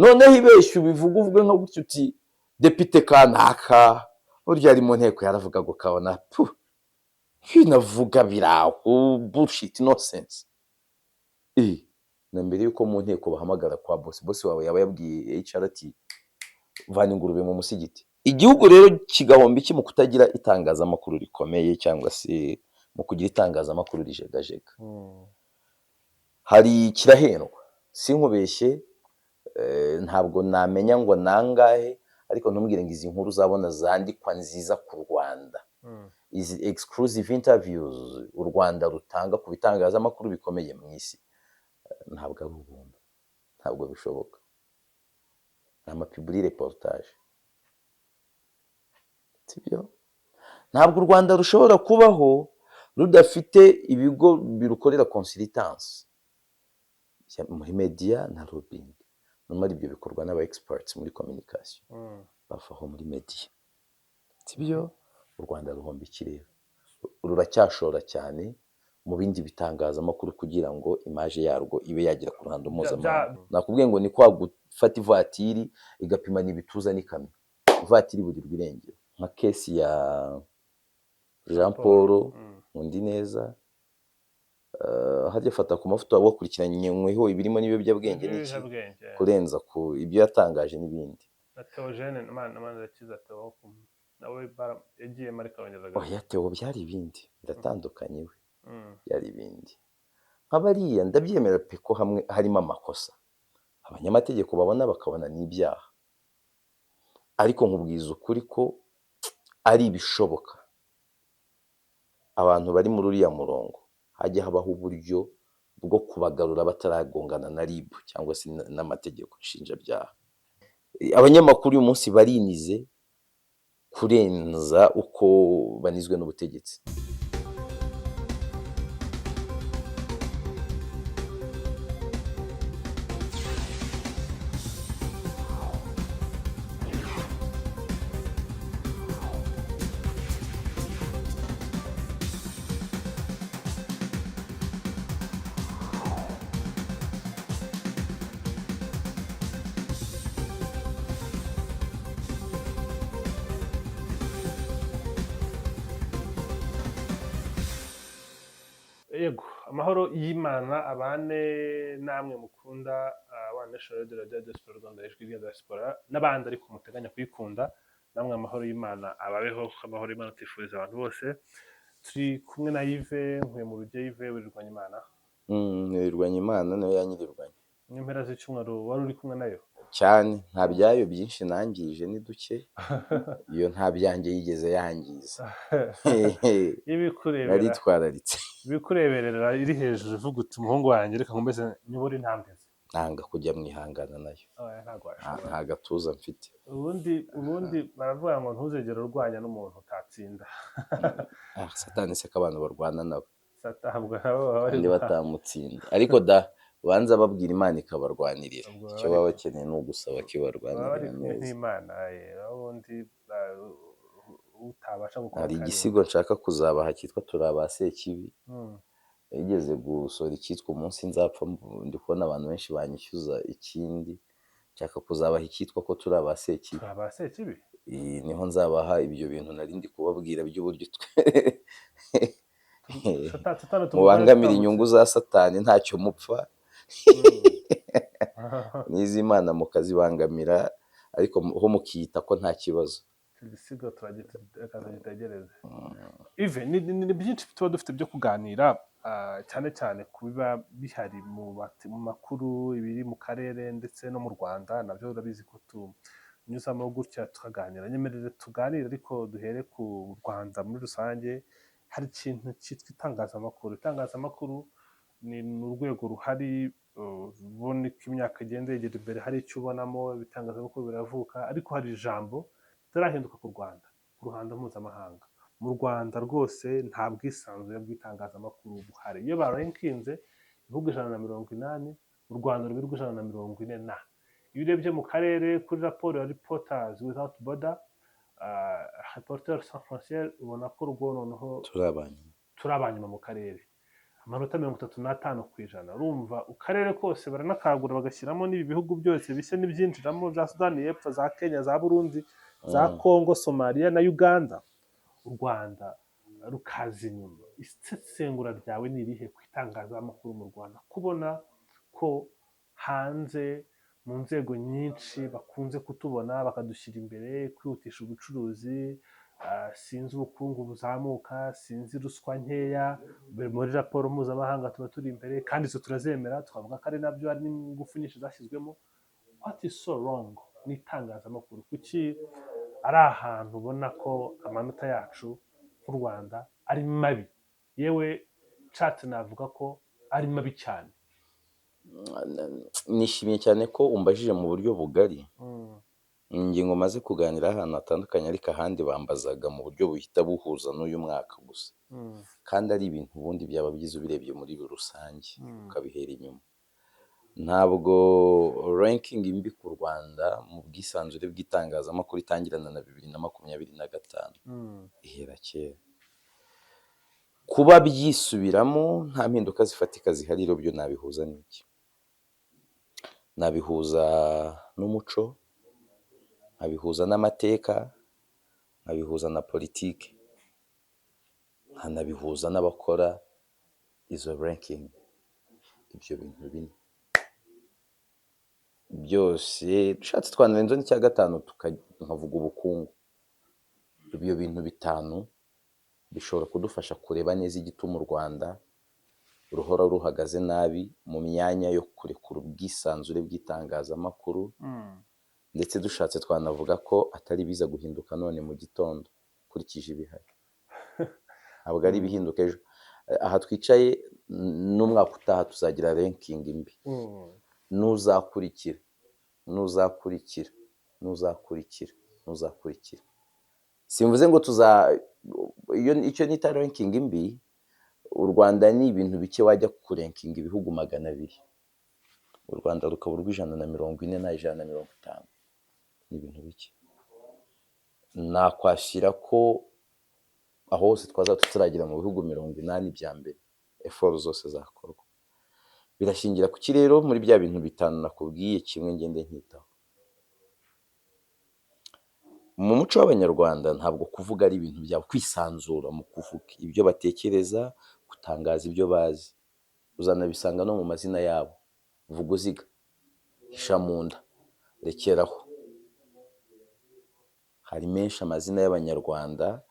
Noneho ibeshya ubivuga, uvuge nka gutya uti depite kanaka burya ari mu nteko yaravuga ngo kabona pu binavuga biraho bullshit, nonsense. Na mbere yuko mu nteko bahamagara kwa boss, boss wawe yaba yabwiye HR ati vana ingurube mu musigiti. Igihugu rero kigahomba iki mu kutagira itangazamakuru rikomeye cyangwa se mu kugira itangazamakuru rijegajega? Hari kirahendwa, sinkubeshye, ntabwo namenya ngo nangahe, ariko ntumbwire ngo izi nkuru uzabona zandikwa nziza ku Rwanda, izi exclusive interviews u Rwanda rutanga ku bitangazamakuru bikomeye mu isi, ntabwo ari ubuntu, ntabwo bishoboka. Ni amapublireportage, sibyo? Ntabwo u Rwanda rushobora kubaho rudafite ibigo birukorera consultance muri media na lobbying. Nyamara ibyo bikorwa n'aba experts muri communication bavaho muri media, sibyo? U Rwanda ruhomba iki rero? Ruracyashora cyane mu bindi bitangazamakuru kugira ngo image yarwo ibe yagera ku ruhando mpuzamahanga. Nakubwiye ngo ni kwa gufata ivatiri igapimana ibituza n'ikamyo, ivatiri iburirwa irengero, nka case ya Jean Paul Nkundineza. Hajya afata ku mavuta wakurikiranyweho ibirimo n'ibiyobyabwenge n'iki, Ibiyobyabwenge. kurenza ku ibyo yatangaje n'ibindi. Na Theogene Manirakiza Theo, nawe yagiyemo ariko arongera agaruka. Oya, Theo byari ibindi, biratandukanye we. Byari ibindi. Nka bariya ndabyemera pe ko hamwe harimo amakosa abanyamategeko babona bakabona n'ibyaha, ariko nkubwiza ukuri ko ari ibishoboka abantu bari muri uriya murongo hajya habaho uburyo bwo kubagarura bataragongana na RIB cyangwa se n'amategeko nshinjabyaha. Abanyamakuru uyu munsi barinize kurenza uko banizwe n'ubutegetsi. Yego, amahoro y'Imana abane namwe mukunda One Nation Radio, Radio Diaspora Rwanda, ijwi rya diaspora n'abandi ariko muteganya kuyikunda. Namwe amahoro y'Imana ababeho, kuko amahoro y'Imana tuyifuriza abantu bose. Turi kumwe na Yves Nkuye mu Rujyo. Yves, wirirwanya Imana? Nirirwanya Imana nayo yanyirirwanya. Mu mpera z'icyumweru wari uri kumwe nayo? Cyane, nta byayo byinshi nangije, ni duke. Iyo nta byanjye yigeze yangiza. Ibikurebera Naritwararitse. Ibikureberera iri hejuru ivuga uti umuhungu wanjye reka nkomeze nyobore intambwe ze. Nanga kujya mu ihangana nayo. Oya, ntabwo washobora. Nta gatuza mfite. Ubundi baravuga ngo ntuzegere urwanya n'umuntu utatsinda. Ah, Satani se ko abantu barwana nabo Satabwa nabo baba bari kandi batamutsinda, ariko da banza babwira Imana ikabarwanirira. Ubwo Icyo baba bakeneye ni ugusaba baba bari kibarwanirira kumwe neza. n'Imana, naho ubundi utabasha gukora Hari karindwi. igisigo nshaka kuzabaha cyitwa Turi aba Sekibi. Yigeze gusohora icyitwa Umunsi Nzapfa, ndi kubona abantu benshi banyishyuza ikindi. Nshaka kuzabaha icyitwa ko turi aba Sekibi. Turi aba Sekibi. Niho nzabaha ibyo bintu nari ndi kubabwira by'uburyo Satani tumubona mubangamira tutamutse. inyungu za Satani ntacyo mupfa, n'iz'Imana mukazibangamira, ariko ho mukiyita ko nta kibazo. Icyo gisigo reka tugitegereze. Yves, ni byinshi tuba dufite byo kuganira, cyane cyane ku biba bihari mu makuru, ibiri mu karere ndetse no mu Rwanda, nabyo urabizi ko tunyuzamo gutya tukaganira. Nyemerere tuganire, ariko duhere ku Rwanda muri rusange. Hari ikintu cyitwa itangazamakuru. Itangazamakuru ni urwego ruhari, ubona ko imyaka igenda yegera imbere hari icyo ubonamo, ibitangazamakuru biravuka, ariko hari ijambo ritarahinduka ku Rwanda, ku ruhando mpuzamahanga. Mu Rwanda rwose nta bwisanzure bw'itangazamakuru buhari. Iyo barankinze ibihugu 180, u Rwanda ruba 140 na. Iyo urebye mu karere kuri raporo ya Reporters Without Border, Reporters Sans Frontières, ubona ko rwo noneho Turi abanyuma. Turi abanyuma mu karere. Amanota 35%. Urumva akarere kose baranakagura, bagashyiramo n'ibi bihugu byose bishya n'ibyinjiramo bya Sudani y'Epfo, za Kenya, za Burundi, za Kongo, Somaliya na Uganda, u Rwanda rukaza inyuma. Isesengura ryawe ni irihe ku itangazamakuru mu Rwanda, kubona ko hanze mu nzego nyinshi bakunze kutubona, bakadushyira imbere, kwihutisha ubucuruzi, sinzi ubukungu buzamuka, sinzi ruswa nkeya, muri raporo mpuzamahanga tuba turi imbere, kandi izo turazemera, twavuga ko ari nabyo, hari n'ingufu nyinshi zashyizwemo? What is so wrong n'itangazamakuru? Kuki ari ahantu ubona ko amanota yacu nk'u Rwanda ari mabi, yewe nshatse navuga ko ari mabi cyane? Nishimiye cyane ko umbajije mu buryo bugari. Ni ingingo maze kuganira ahantu hatandukanye, ariko ahandi bambazaga mu buryo buhita buhuza n'uyu mwaka gusa, kandi ari ibintu ubundi byaba byiza ubirebye muri rusange, ukabihera inyuma. Ntabwo ranking mbi ku Rwanda mu bwisanzure bw'itangazamakuru itangirana na 2025, ihera kera. Kuba byisubiramo nta mpinduka zifatika zihari rero, byo nabihuza n'iki? Nabihuza n'umuco, nkabihuza n'amateka, nkabihuza na politiki, nkanabihuza n'abakora izo ranking. Ibyo bintu bine byose dushatse twanarenza n'icya gatanu, tukavuga ubukungu. Ibyo bintu bitanu bishobora kudufasha kureba neza igituma u Rwanda ruhora ruhagaze nabi mu myanya yo kurekura ubwisanzure bw'itangazamakuru. Ndetse dushatse twanavuga ko atari biza guhinduka none mu gitondo. Ukurikije ibihari, ntabwo ari ibihinduka ejo. Aha twicaye n'umwaka utaha tuzagira ranking mbi, n'uzakurikira, n'uzakurikira, n'uzakurikira, n'uzakurikira. Simvuze ngo tuza iyo icyo nita ranking mbi. U Rwanda ni ibintu bike wajya kurankinga ibihugu 200, u Rwanda rukaba urw'140 na 150, ni ibintu bike. Nakwashyira ko aho hose twaza tutaragera mu bihugu 80 bya mbere, effort zose zakorwa. Birashingira ku ki rero? Muri bya bintu bitanu nakubwiye, kimwe ngende nkitaho. Mu muco w'Abanyarwanda ntabwo kuvuga ari ibintu byabo, kwisanzura mu kuvuga ibyo batekereza, gutangaza ibyo bazi. Uzanabisanga no mu mazina yabo: vuga uziga, hisha mu nda, rekeraho. Hari menshi amazina y'Abanyarwanda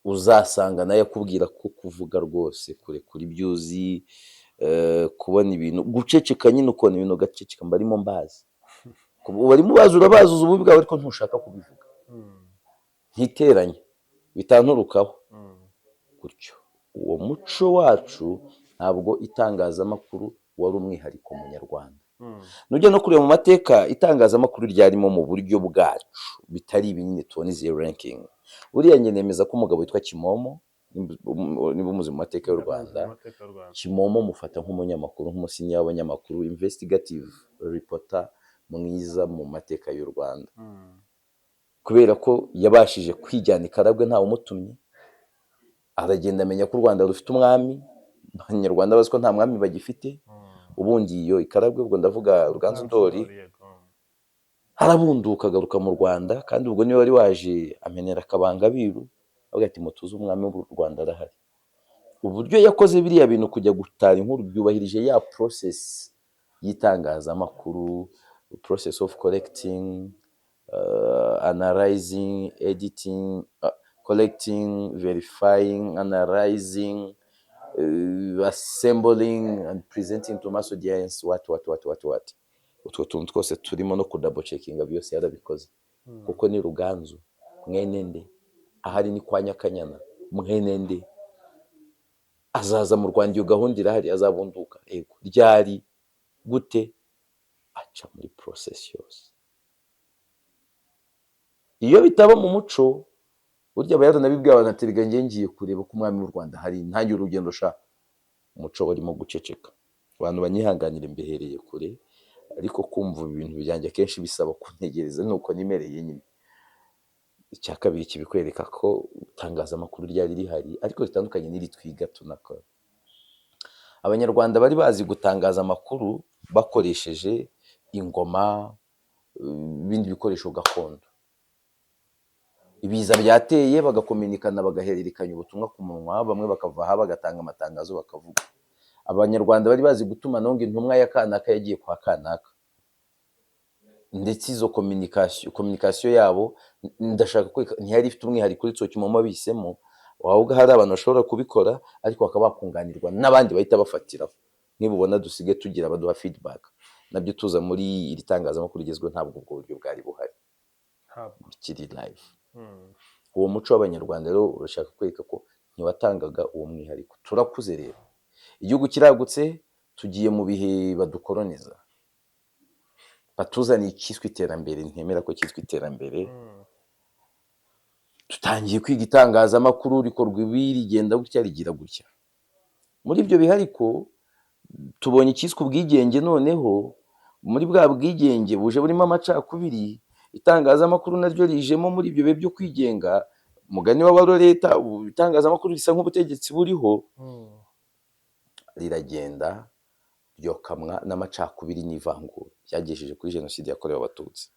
uzasanga nayo akubwira ko kuvuga rwose, kurekura ibyo uzi, kubona ibintu, guceceka nyine, ukabona ibintu ugaceceka. Mbarimo mbazi, barimo bazi, urabazi, uzi ububi bwawe, ariko ntushaka kubivuga, ntiteranye bitanturukaho gutyo. Uwo muco wacu, ntabwo itangazamakuru wari umwihariko munyarwanda. Nujya no kureba mu mateka, itangazamakuru ryarimo mu buryo bwacu bitari ibi nyine tubona izi ranking. Buriya njye nemeza ko umugabo witwa Kimomo, niba umuzi mu mateka y'u Rwanda, Amateka y'u Rwanda. Kimomo mufata nk'umunyamakuru, nk'umusenior w'abanyamakuru, investigative reporter mwiza mu mateka y'u Rwanda, kubera ko yabashije kwijyana i Karagwe ntawe umutumye, aragenda amenya ko u Rwanda rufite umwami, Abanyarwanda bazi ko nta mwami bagifite. Ubundi iyo i Karagwe, ubwo ndavuga Ruganzu Ndoli, Yego. arabunduka agaruka mu Rwanda, kandi ubwo niwe wari waje amenera akabanga abiru, avuga ati: "Mutuze, umwami w'u Rwanda arahari." Uburyo yakoze biriya bintu, kujya gutara inkuru, byubahirije ya process y'itangazamakuru, process of collecting, analyzing, editing, collecting, verifying, analyzing, assembling and presenting to mass audience, what what what what what, utwo tuntu twose turimo no kudouble checkinga, byose yarabikoze. Kuko ni Ruganzu mwene nde? Ahari ni kwa Nyakanyana mwene nde? Azaza mu Rwanda, iyo gahunda irahari, azabunduka, yego, ryari, gute? Aca muri process yose. Iyo bitaba mu muco, burya aba yaranabibwiye abantu ati: "Reka njye ngiye kureba ko umwami w'u Rwanda hari ntangiye urugendo sha." Umuco warimo guceceka. Abantu banyihanganire mbihereye kure, ariko kumva ibintu byanjye akenshi bisaba kuntegereza, nuko nimereye nyine. Icya kabiri kibikwereka ko itangazamakuru ryari rihari ariko ritandukanye n'iri twiga tunakora. Abanyarwanda bari bazi gutangaza amakuru bakoresheje ingoma, ibindi bikoresho gakondo. Ibiza byateye, bagakominikana, bagahererekanya ubutumwa ku munwa, bamwe bakava aha bagatanga amatangazo, bakavuga. Abanyarwanda bari bazi gutumanaho ngo intumwa ya kanaka yagiye kwa kanaka, ndetse izo communication yabo, ndashaka kwereka, ntiyari ifite umwihariko kuri Tsoki bihisemo. Waba hari abantu bashobora kubikora, ariko bakaba bakunganirwa n'abandi bahita bafatiraho. Niba ubona dusigaye tugira baduha feedback, nabyo tuza muri iri tangazamakuru rigezweho, ntabwo ubwo buryo bwari buhari. Ntabwo. Bikiri live. Uwo muco w'Abanyarwanda rero urashaka kwereka ko ntiwatangaga uwo mwihariko. Turakuze rero, igihugu kiragutse, tugiye mu bihe badukoroniza, batuzaniye icyiswe iterambere, ntemera ko cyitwa iterambere. Dutangiye kwiga itangazamakuru, rikorwa ibi, rigenda gutya, rigira gutya. Muri ibyo bihe ariko tubonye icyiswe ubwigenge. Noneho muri bwa bwigenge buje burimo amacakubiri, itangazamakuru naryo rijemo. Muri ibyo bihe byo kwigenga, umugani w'abaro leta, ubu itangazamakuru risa nk'ubutegetsi buriho, riragenda ryokamwa n'amacakubiri n'ivangura byagejeje kuri Jenoside yakorewe Abatutsi.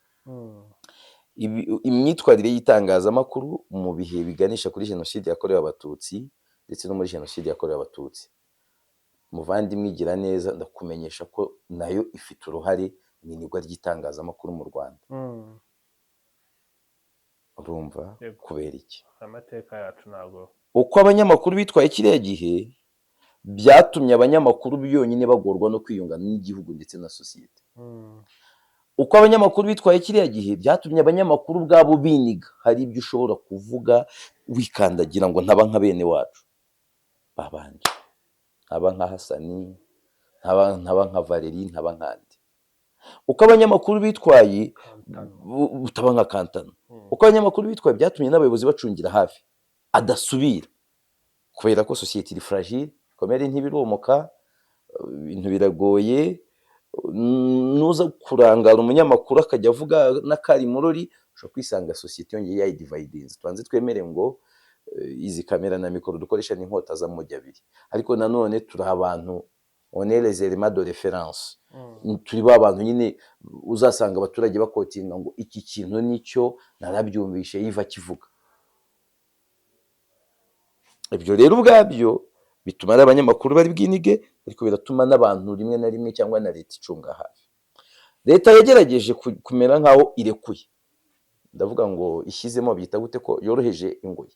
Imyitwarire y'itangazamakuru mu bihe biganisha kuri Jenoside yakorewe Abatutsi ndetse no muri Jenoside yakorewe Abatutsi, muvandimwe, igira neza, ndakumenyesha ko nayo ifite uruhare mu inigwa ry'itangazamakuru mu Rwanda. Urumva? Yego. Kubera iki? Amateka yacu ntabwo Uko abanyamakuru bitwaye kiriya gihe byatumye abanyamakuru byonyine bagorwa no kwiyunga n'igihugu ndetse na sosiyete. Uko abanyamakuru bitwaye kiriya gihe byatumye abanyamakuru ubwabo biniga. Hari ibyo ushobora kuvuga wikandagira ngo ntaba nka bene wacu babanje, ntaba nka Hasani, ntaba nka Valeri, ntaba nkandi. Uko abanyamakuru bitwaye Kantano. Utaba nka Kantano. Uko abanyamakuru bitwaye byatumye n'abayobozi bacungira hafi adasubira, kubera ko sosiyete iri fragile, komere ntibiromoka, ibintu biragoye. Nuza kurangara umunyamakuru akajya avuga n'akari murori, ushobora kwisanga sosiyete yongeye yayidivayidinze. Tubanze twemere ngo izi kamera na mikoro dukoresha ni inkota z'amujyi abiri, ariko nanone turi abantu, on est les éléments de référence. Turi ba bantu nyine uzasanga abaturage bakotinga ngo iki kintu nicyo narabyumvishe yiva akivuga. Ibyo rero ubwabyo bituma ari abanyamakuru bari bwinige, ariko biratuma n'abantu rimwe na rimwe cyangwa na leta icunga hafi. Leta yagerageje kumera nk'aho irekuye, ndavuga ngo ishyizemo, byita gute, ko yoroheje ingoyi,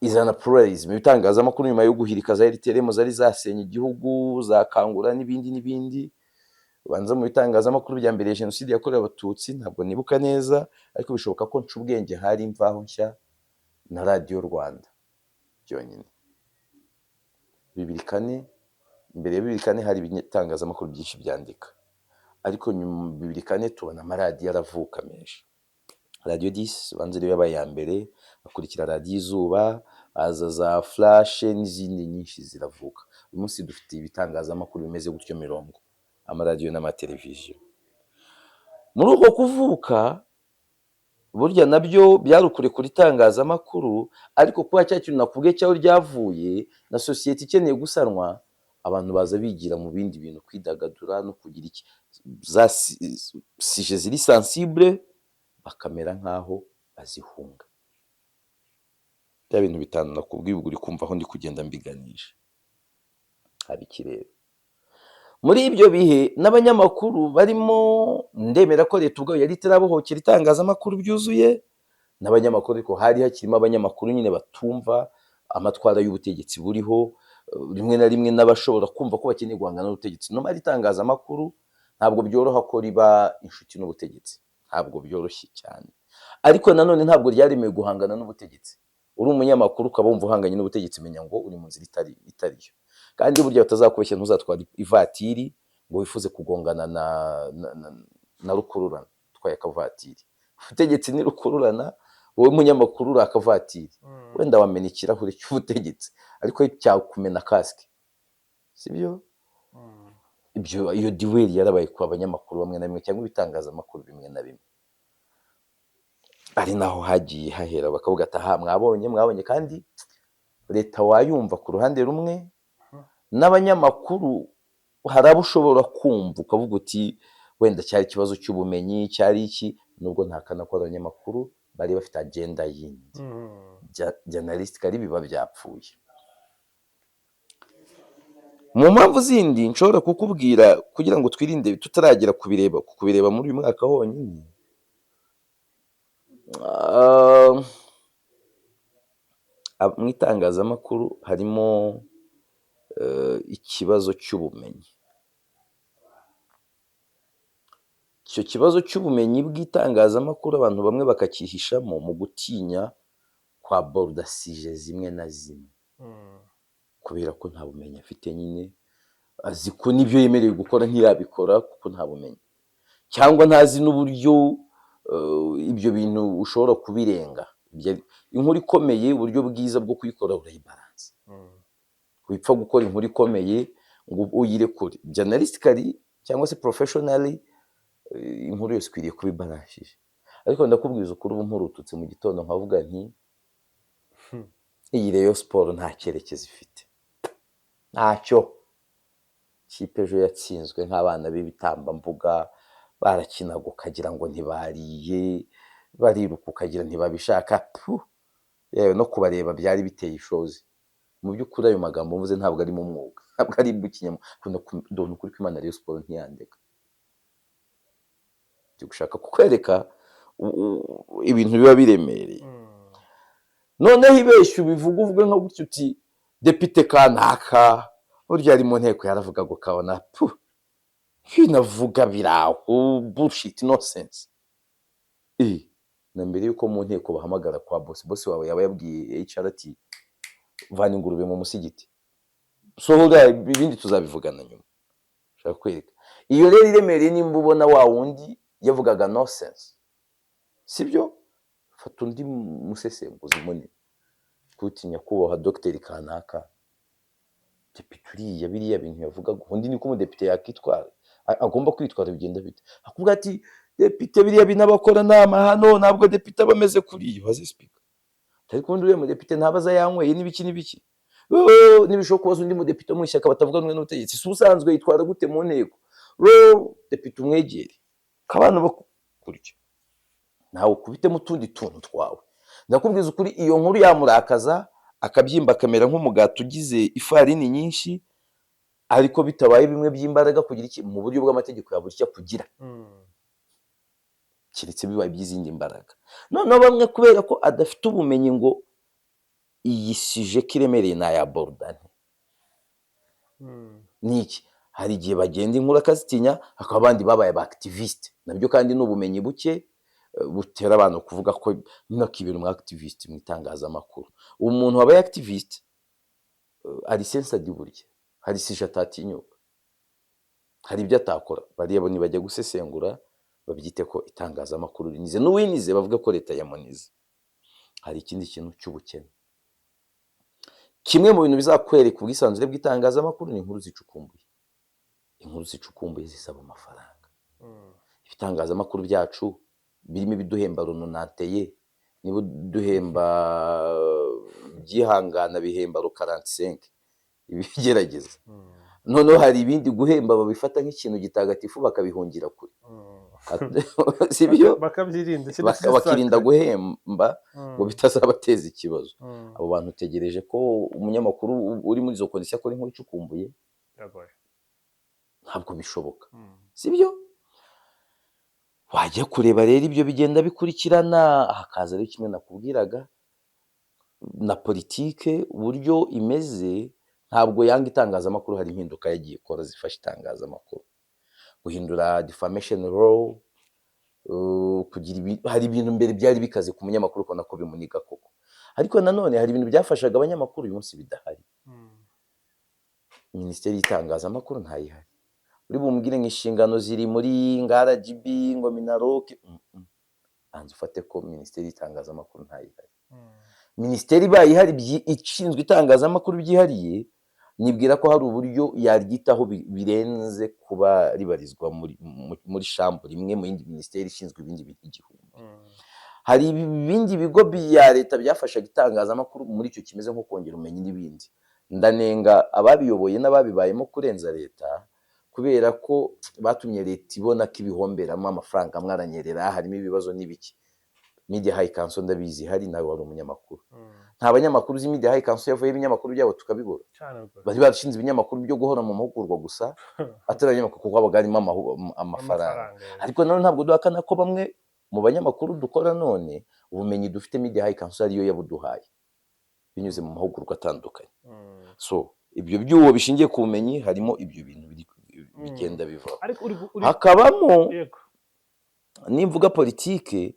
izana pluralism ibitangazamakuru nyuma yo guhirika za RTLM zari zasenye igihugu, za Kangura n'ibindi n'ibindi. Banza mu bitangazamakuru bya mbere ya Jenoside yakorewe Abatutsi, ntabwo nibuka neza, ariko bishoboka ko nca ubwenge, hari Imvaho Nshya na Radiyo Rwanda byonyine. 2004, mbere ya 2004 hari ibitangazamakuru byinshi byandika, ariko nyuma 2004 tubona amaradiyo aravuka menshi. Radiyo 10 banza ariyo yabaye iya mbere, hakurikira Radiyo Izuba, haza za Flash n'izindi nyinshi ziravuka. Uyu munsi dufite ibitangazamakuru bimeze gutyo mirongo, amaradiyo n'amateleviziyo. Muri uko kuvuka burya nabyo byari ukurekura itangazamakuru, ariko kuba cya kintu nakubwiye cyaho ryavuye na sosiyete ikeneye gusanwa, abantu baza bigira mu bindi bintu, kwidagadura no kugira iki, za sujets ziri sensibles bakamera nk'aho bazihunga. Bya bintu bitanu nakubwiye, ubwo uri kumva aho ndi kugenda mbiganisha. Haba iki rero muri ibyo bihe n'abanyamakuru barimo? Ndemera ko leta ubwayo yari itarabohokera itangazamakuru byuzuye n'abanyamakuru, ariko hari hakirimo abanyamakuru nyine batumva amatwara y'ubutegetsi buriho, rimwe na rimwe n'abashobora kumva ko bakeneye guhangana n'ubutegetsi. Nomara itangazamakuru ntabwo byoroha ko riba inshuti n'ubutegetsi, ntabwo byoroshye cyane, ariko nanone ntabwo ryaremewe guhangana n'ubutegetsi. Uri umunyamakuru ukaba wumva uhanganye n'ubutegetsi, menya ngo uri mu nzira itari yo. Kandi burya batazakubeshya, ntuzatwara ivatiri ngo wifuze kugongana na rukururana utwaye akavatiri. Ubutegetsi ni rukururana, wowe munyamakuru uri akavatiri. Wenda wamena ikirahure cy'ubutegetsi, ariko cyakumena kasike, sibyo? Ibyo, iyo duel yarabaye ku banyamakuru bamwe na bimwe cyangwa ibitangazamakuru bimwe na bimwe, ari naho hagiye hahera bakavuga ati aha mwabonye, mwabonye. Kandi leta wayumva ku ruhande rumwe. N'abanyamakuru hari abo ushobora kumva ukavuga uti wenda cyari ikibazo cy'ubumenyi, cyari iki, nubwo ntahakana ko abanyamakuru bari bafite agenda yindi. Journalistically biba byapfuye. Mu mpamvu zindi nshobora kukubwira, kugira ngo twirinde tutaragera kubireba muri uyu mwaka honyine, mu itangazamakuru harimo ikibazo cy'ubumenyi. Icyo kibazo cy'ubumenyi bw'itangazamakuru abantu bamwe bakacyihishamo mu gutinya kwa aborder sujet zimwe na zimwe, kubera ko nta bumenyi afite nyine, azi ko n'ibyo yemerewe gukora ntiyabikora kuko nta bumenyi, cyangwa ntazi n'uburyo ibyo bintu ushobora kubirenga. Inkuru ikomeye, uburyo bwiza bwo kuyikora urayibaransa. Wipfa gukora inkuru ikomeye ngo uyirekure. Journalistically cyangwa se professionally, inkuru yose ikwiriye kuba ibaranshije. Ariko ndakubwiza ukuri, ubu mpurututse mu gitondo nkavuga nti iyi Rayon Sport nta cyerekezo ifite, ntacyo. Kipe ejo yatsinzwe nk'abana b'ibitambambuga, barakinaga ukagira ngo ntibariye, bariruka ukagira ntibabishaka. Puh! Yewe, no kubareba byari biteye ishozi. Mu by'ukuri ayo magambo mvuze ntabwo ari mu mwuga, ntabwo ari mu kinyamwuga. Ndabona ukuri kw'Imana, Rayon Sport ntiyandeka. Ndi gushaka kukwereka ibintu biba biremereye. Noneho ibeshya ubivuga, uvuge nka gutya uti depite kanaka burya ari mu nteko yaravugaga ukabona pu binavuga biraho bullshit, nonsense. Na mbere yuko mu nteko bahamagara kwa boss, boss wawe yaba yabwiye HR ati vana ingurube mu musigiti, sohora, ibindi tuzabivugana nyuma. Ushaka kwereka iyo rero iremereye, nimba ubona wa wundi yavugaga nonsense, sibyo? Fata undi musesenguzi munini kuti nyakubahwa dogiteri kanaka, depite uriya biriya bintu yavugaga, ubundi niko umudepite yakitwara, agomba kwitwara, bigenda bite? Akubwira ati depite biriya bintu abakora ni amahano, ntabwo depite aba ameze kuriya. Ubaze speaker, ariko ubundi uriya mudepite ntaba aza yanyweye n'ibiki n'ibiki. Oh, nibishoboka kubaza undi mudepite wo mu ishyaka batavuga rumwe n'ubutegetsi, si ubusanzwe yitwara gute mu nteko? Ro depite umwegere kabana bakurya, nawe ukubitemo utundi tuntu twawe. Ndakubwiza ukuri, iyo nkuru yamurakaza akabyimba, akamera nk'umugati ugize ifarini nyinshi, ariko bitabaye bimwe by'imbaraga kugira iki mu buryo bw'amategeko yabura icyo akugira, keretse bibaye iby'izindi mbaraga. Noneho bamwe kubera ko adafite ubumenyi ngo iyi sujet ko iremereye nayaborda nte, ni iki, hari igihe bagenda inkuru akazitinya. Hakaba abandi babaye aba activiste, nabyo kandi ni ubumenyi buke, butera abantu kuvuga ko ntakibera umu activiste mu itangazamakuru. Umuntu wabaye activiste ari sensitive, burya hari sujet atatinyuka, hari ibyo atakora. Bariya bo nibajya gusesengura babyite ko itangazamakuru rinize, n'uwinize bavuga ko leta yamunize. Hari ikindi kintu cy'ubukene. Kimwe mu bintu bizakwereka ubwisanzure bw'itangazamakuru ni inkuru zicukumbuye. Inkuru zicukumbuye zisaba amafaranga. Ibitangazamakuru byacu birimo ibiduhemba runonanteye, niba uduhemba byihangana bihemba rukarantisenke ibigerageza. Noneho hari ibindi guhemba babifata nk'ikintu gitagatifu, bakabihungira kure, si byo? Bakabyirinda. Bakirinda guhemba ngo bitazabateza ikibazo. Abo bantu utegereje ko umunyamakuru uri muri izo conditions akora inkuru icukumbuye? Biragoye. Ntabwo bishoboka, si byo? Wajya kureba rero ibyo bigenda bikurikirana, hakaza rero kimwe nakubwiraga na politike uburyo imeze, ntabwo yanga itangazamakuru. Hari impinduka yagiye ikora zifasha itangazamakuru, guhindura defamation law, kugira hari ibintu mbere byari bikaze ku munyamakuru ukabona ko bimuniga koko, ariko nanone hari ibintu byafashaga abanyamakuru uyu munsi bidahari. Minisiteri y'itangazamakuru ntayihari. Uri bumbwire ngo inshingano ziri muri nga RGB, ngo MINALOC, banza ufate ko minisiteri y'itangazamakuru ntayihari. Minisiteri ibaye ihari ishinzwe itangazamakuru byihariye, nibwira ko hari uburyo yaryitaho birenze kuba ribarizwa muri chambre imwe mu yindi minisiteri ishinzwe ibindi bintu igihumbi. Hari ibindi bigo bya leta byafashaga itangazamakuru muri icyo kimeze nko kongera ubumenyi n'ibindi. Ndanenga ababiyoboye n'ababibayemo kurenza leta, kubera ko batumye leta ibona ko ibihomberamo amafaranga amwe aranyerera, harimo ibibazo n'ibiki. Media High Council ndabizi hari, nawe wari umunyamakuru. Nta banyamakuru uzi Media High Council yavuyeho ibinyamakuru byabo tukabibura? Cyane rwose. Bari barashinze ibinyamakuru byo guhora mu mahugurwa gusa, atari abanyamakuru, kuko habaga harimo amafaranga. Amafaranga. Ariko nanone ntabwo duhakana ko bamwe mu banyamakuru dukora none, ubumenyi dufite Media High Council ariyo yabuduhaye binyuze mu mahugurwa atandukanye. So ibyo byuho bishingiye ku bumenyi, harimo ibyo bintu bigenda bivaho. Ariko uri Hakabamo nimvuga politike,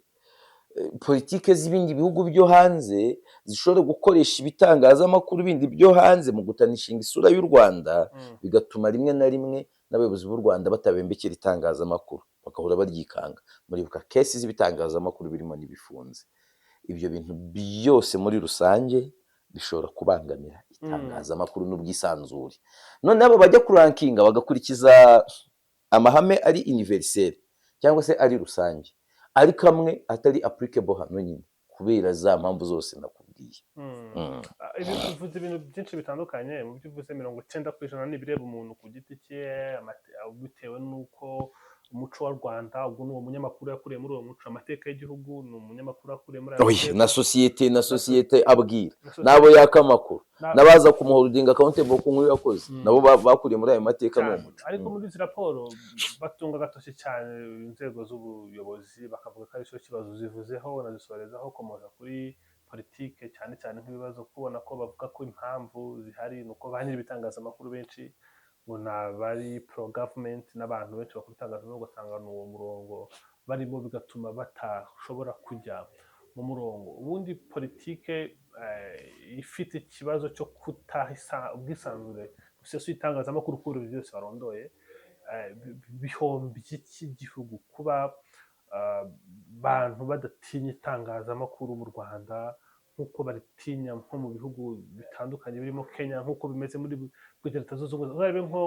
politike z'ibindi bihugu byo hanze zishobora gukoresha ibitangazamakuru bindi byo hanze mu gutanishinga isura y'u Rwanda, bigatuma rimwe na rimwe n'abayobozi b'u Rwanda batabembekera itangazamakuru, bagahora baryikanga. Muribuka case z'ibitangazamakuru birimo n'ibifunze. Ibyo bintu byose muri rusange bishobora kubangamira itangazamakuru n'ubwisanzure. Noneho abo bajya kurankinga bagakurikiza amahame ari universel cyangwa se ari rusange, ariko amwe atari applicable hano nyine kubera za mpamvu zose nakubwiye. Ah, ibi uvuze ibintu byinshi bitandukanye. Mu byo uvuze, 90% ni ibireba umuntu ku giti cye, bitewe n'uko umuco wa Rwanda, ubwo ni uwo munyamakuru yakuriye muri uwo muco, amateka y'igihugu, ni umunyamakuru yakuriye muri ayo Oya, mateka. na sosiyete abwira Na sosiyete- n'abo yaka amakuru n'abaza kumuholdinga accountable ku nkuru yakoze, nabo bakuriye muri ayo mateka n'uwo Cyane. muco. Ariko muri izi raporo batunga agatoki cyane inzego z'ubuyobozi, bakavuga ko aricyo kibazo. Zivuzeho unazisorezaho, komoza kuri politike cyane cyane nk'ibibazo, kubona ko bavuga ko impamvu zihari ni uko ba nyiri ibitangazamakuru benshi ngo ni abari pro government, n'abantu benshi bakora itangazamakuru ugasanga ni uwo murongo barimo, bigatuma batashobora kujya mu murongo. Ubundi politike ifite ikibazo cyo kutaha ubwisanzure busesuye itangazamakuru kuri ibi byose warondoye, bihombye iki gihugu kuba abantu badatinya itangazamakuru mu Rwanda nk'uko baritinya nko mu bihugu bitandukanye birimo Kenya, nk'uko bimeze muri Leta Zunze Ubumwe? Uzarebe nko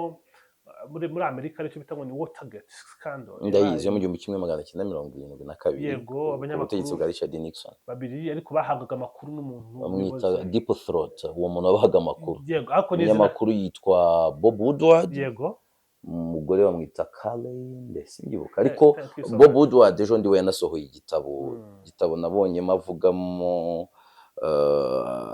muri Amerika, aricyo bita ngo ni Watergate scandal. Ndayizi, yo mu 1972. Yego, ku abanyamakuru butegetsi bwa Richard Nixon. Babiri, ariko bahabwaga amakuru n'umuntu Bamwita umuyobozi. Deep Throat, uwo muntu wabahaga amakuru. Yego, ariko ni izina. Umunyamakuru yitwa Bob Woodward. Umugore bamwita Karen, simbyibuka, ariko Thank you so Bob much. Woodward ejo ndiwe yanasohoye igitabo, igitabo nabonyemo avugamo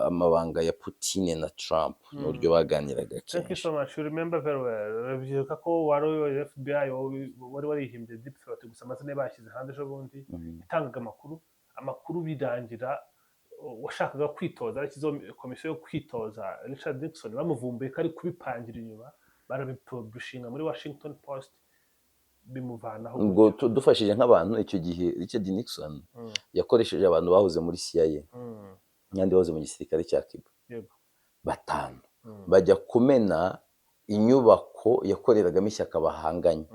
amabanga ya Putin na Trump n'uburyo baganiraga Thank you kenshi. so much. You remember very well. Urabyibuka ko wari uyoboye FBI, wari warihimbye Deep Throat, gusa amazina ye bayashyize hanze ejo bundi. Yatangaga amakuru, birangira washakaga kwitoza yarashyizeho komisiyo yo kwitoza Richard Nixon, bamuvumbuye ko ari kubipangira inyuma, barabipublishinga muri Washington Post, bimuvanaho. Ubwo dufashije nk'abantu, icyo gihe Richard Nixon yakoresheje abantu bahoze muri CIA n'abandi bahoze mu gisirikare cya Cuba batanu, bajya kumena inyubako yakoreragamo ishyaka bahanganye.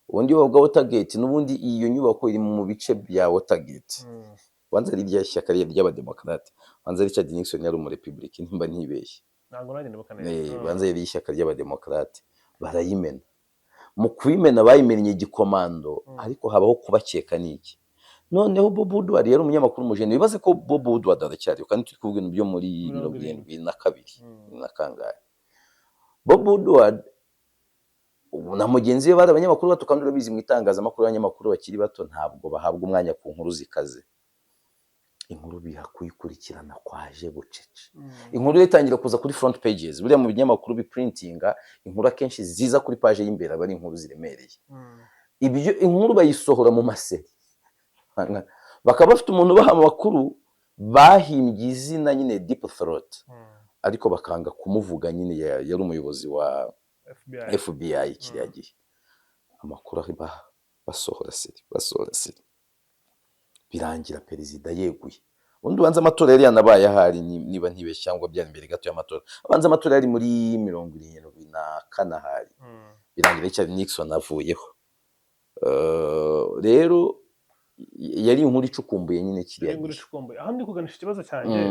Ubundi bavuga Watergate, n'ubundi iyo nyubako iri mu bice bya Watergate. Banza ari rya shyaka ry'abademokarate, banza Richard Nixon yari umurepublike nimba ntibeshye. Ntabwo nanjye nibuka neza. Banza yari ishyaka ry'abademokarate. Barayimena, mu kuyimena bayimennye igikomando, ariko habaho kubakeka n'iki. Noneho Bob Woodward yari umunyamakuru umujene. Wibaze ko Bob Woodward aracyariho kandi turi kuvuga ibintu byo muri Mirongo 72 na kangahe. Bob Woodward ubu na mugenzi we bari abanyamakuru bato, kandi urabizi mu itangazamakuru abanyamakuru bakiri bato ntabwo bahabwa umwanya ku nkuru zikaze. Inkuru biha kuyikurikirana kwaje bucece. Inkuru itangira kuza kuri front pages. Buriya mu binyamakuru biprintinga inkuru, akenshi ziza kuri page y'imbere aba ari inkuru ziremereye. Ibyo inkuru bayisohora mu ma séries, bakaba bafite umuntu ubaha amakuru bahimbye izina nyine Deep Throat, ariko bakanga kumuvuga nyine. Yari umuyobozi wa FBI. FBI kiriya gihe. Amakuru aho basohora série, basohora série, birangira perezida yeguye. Ubundi ubanza amatora yari yanabaye ahari, niba ntibeshye, cyangwa byari imbere gato y'amatora. Abanza amatora yari muri 74 ahari. Birangira Richard Nixon avuyeho. Rero yari inkuru icukumbuye nyine kiriya Inkuru gihe. icukumbuye. Aho ndi kuganisha ikibazo cyanjye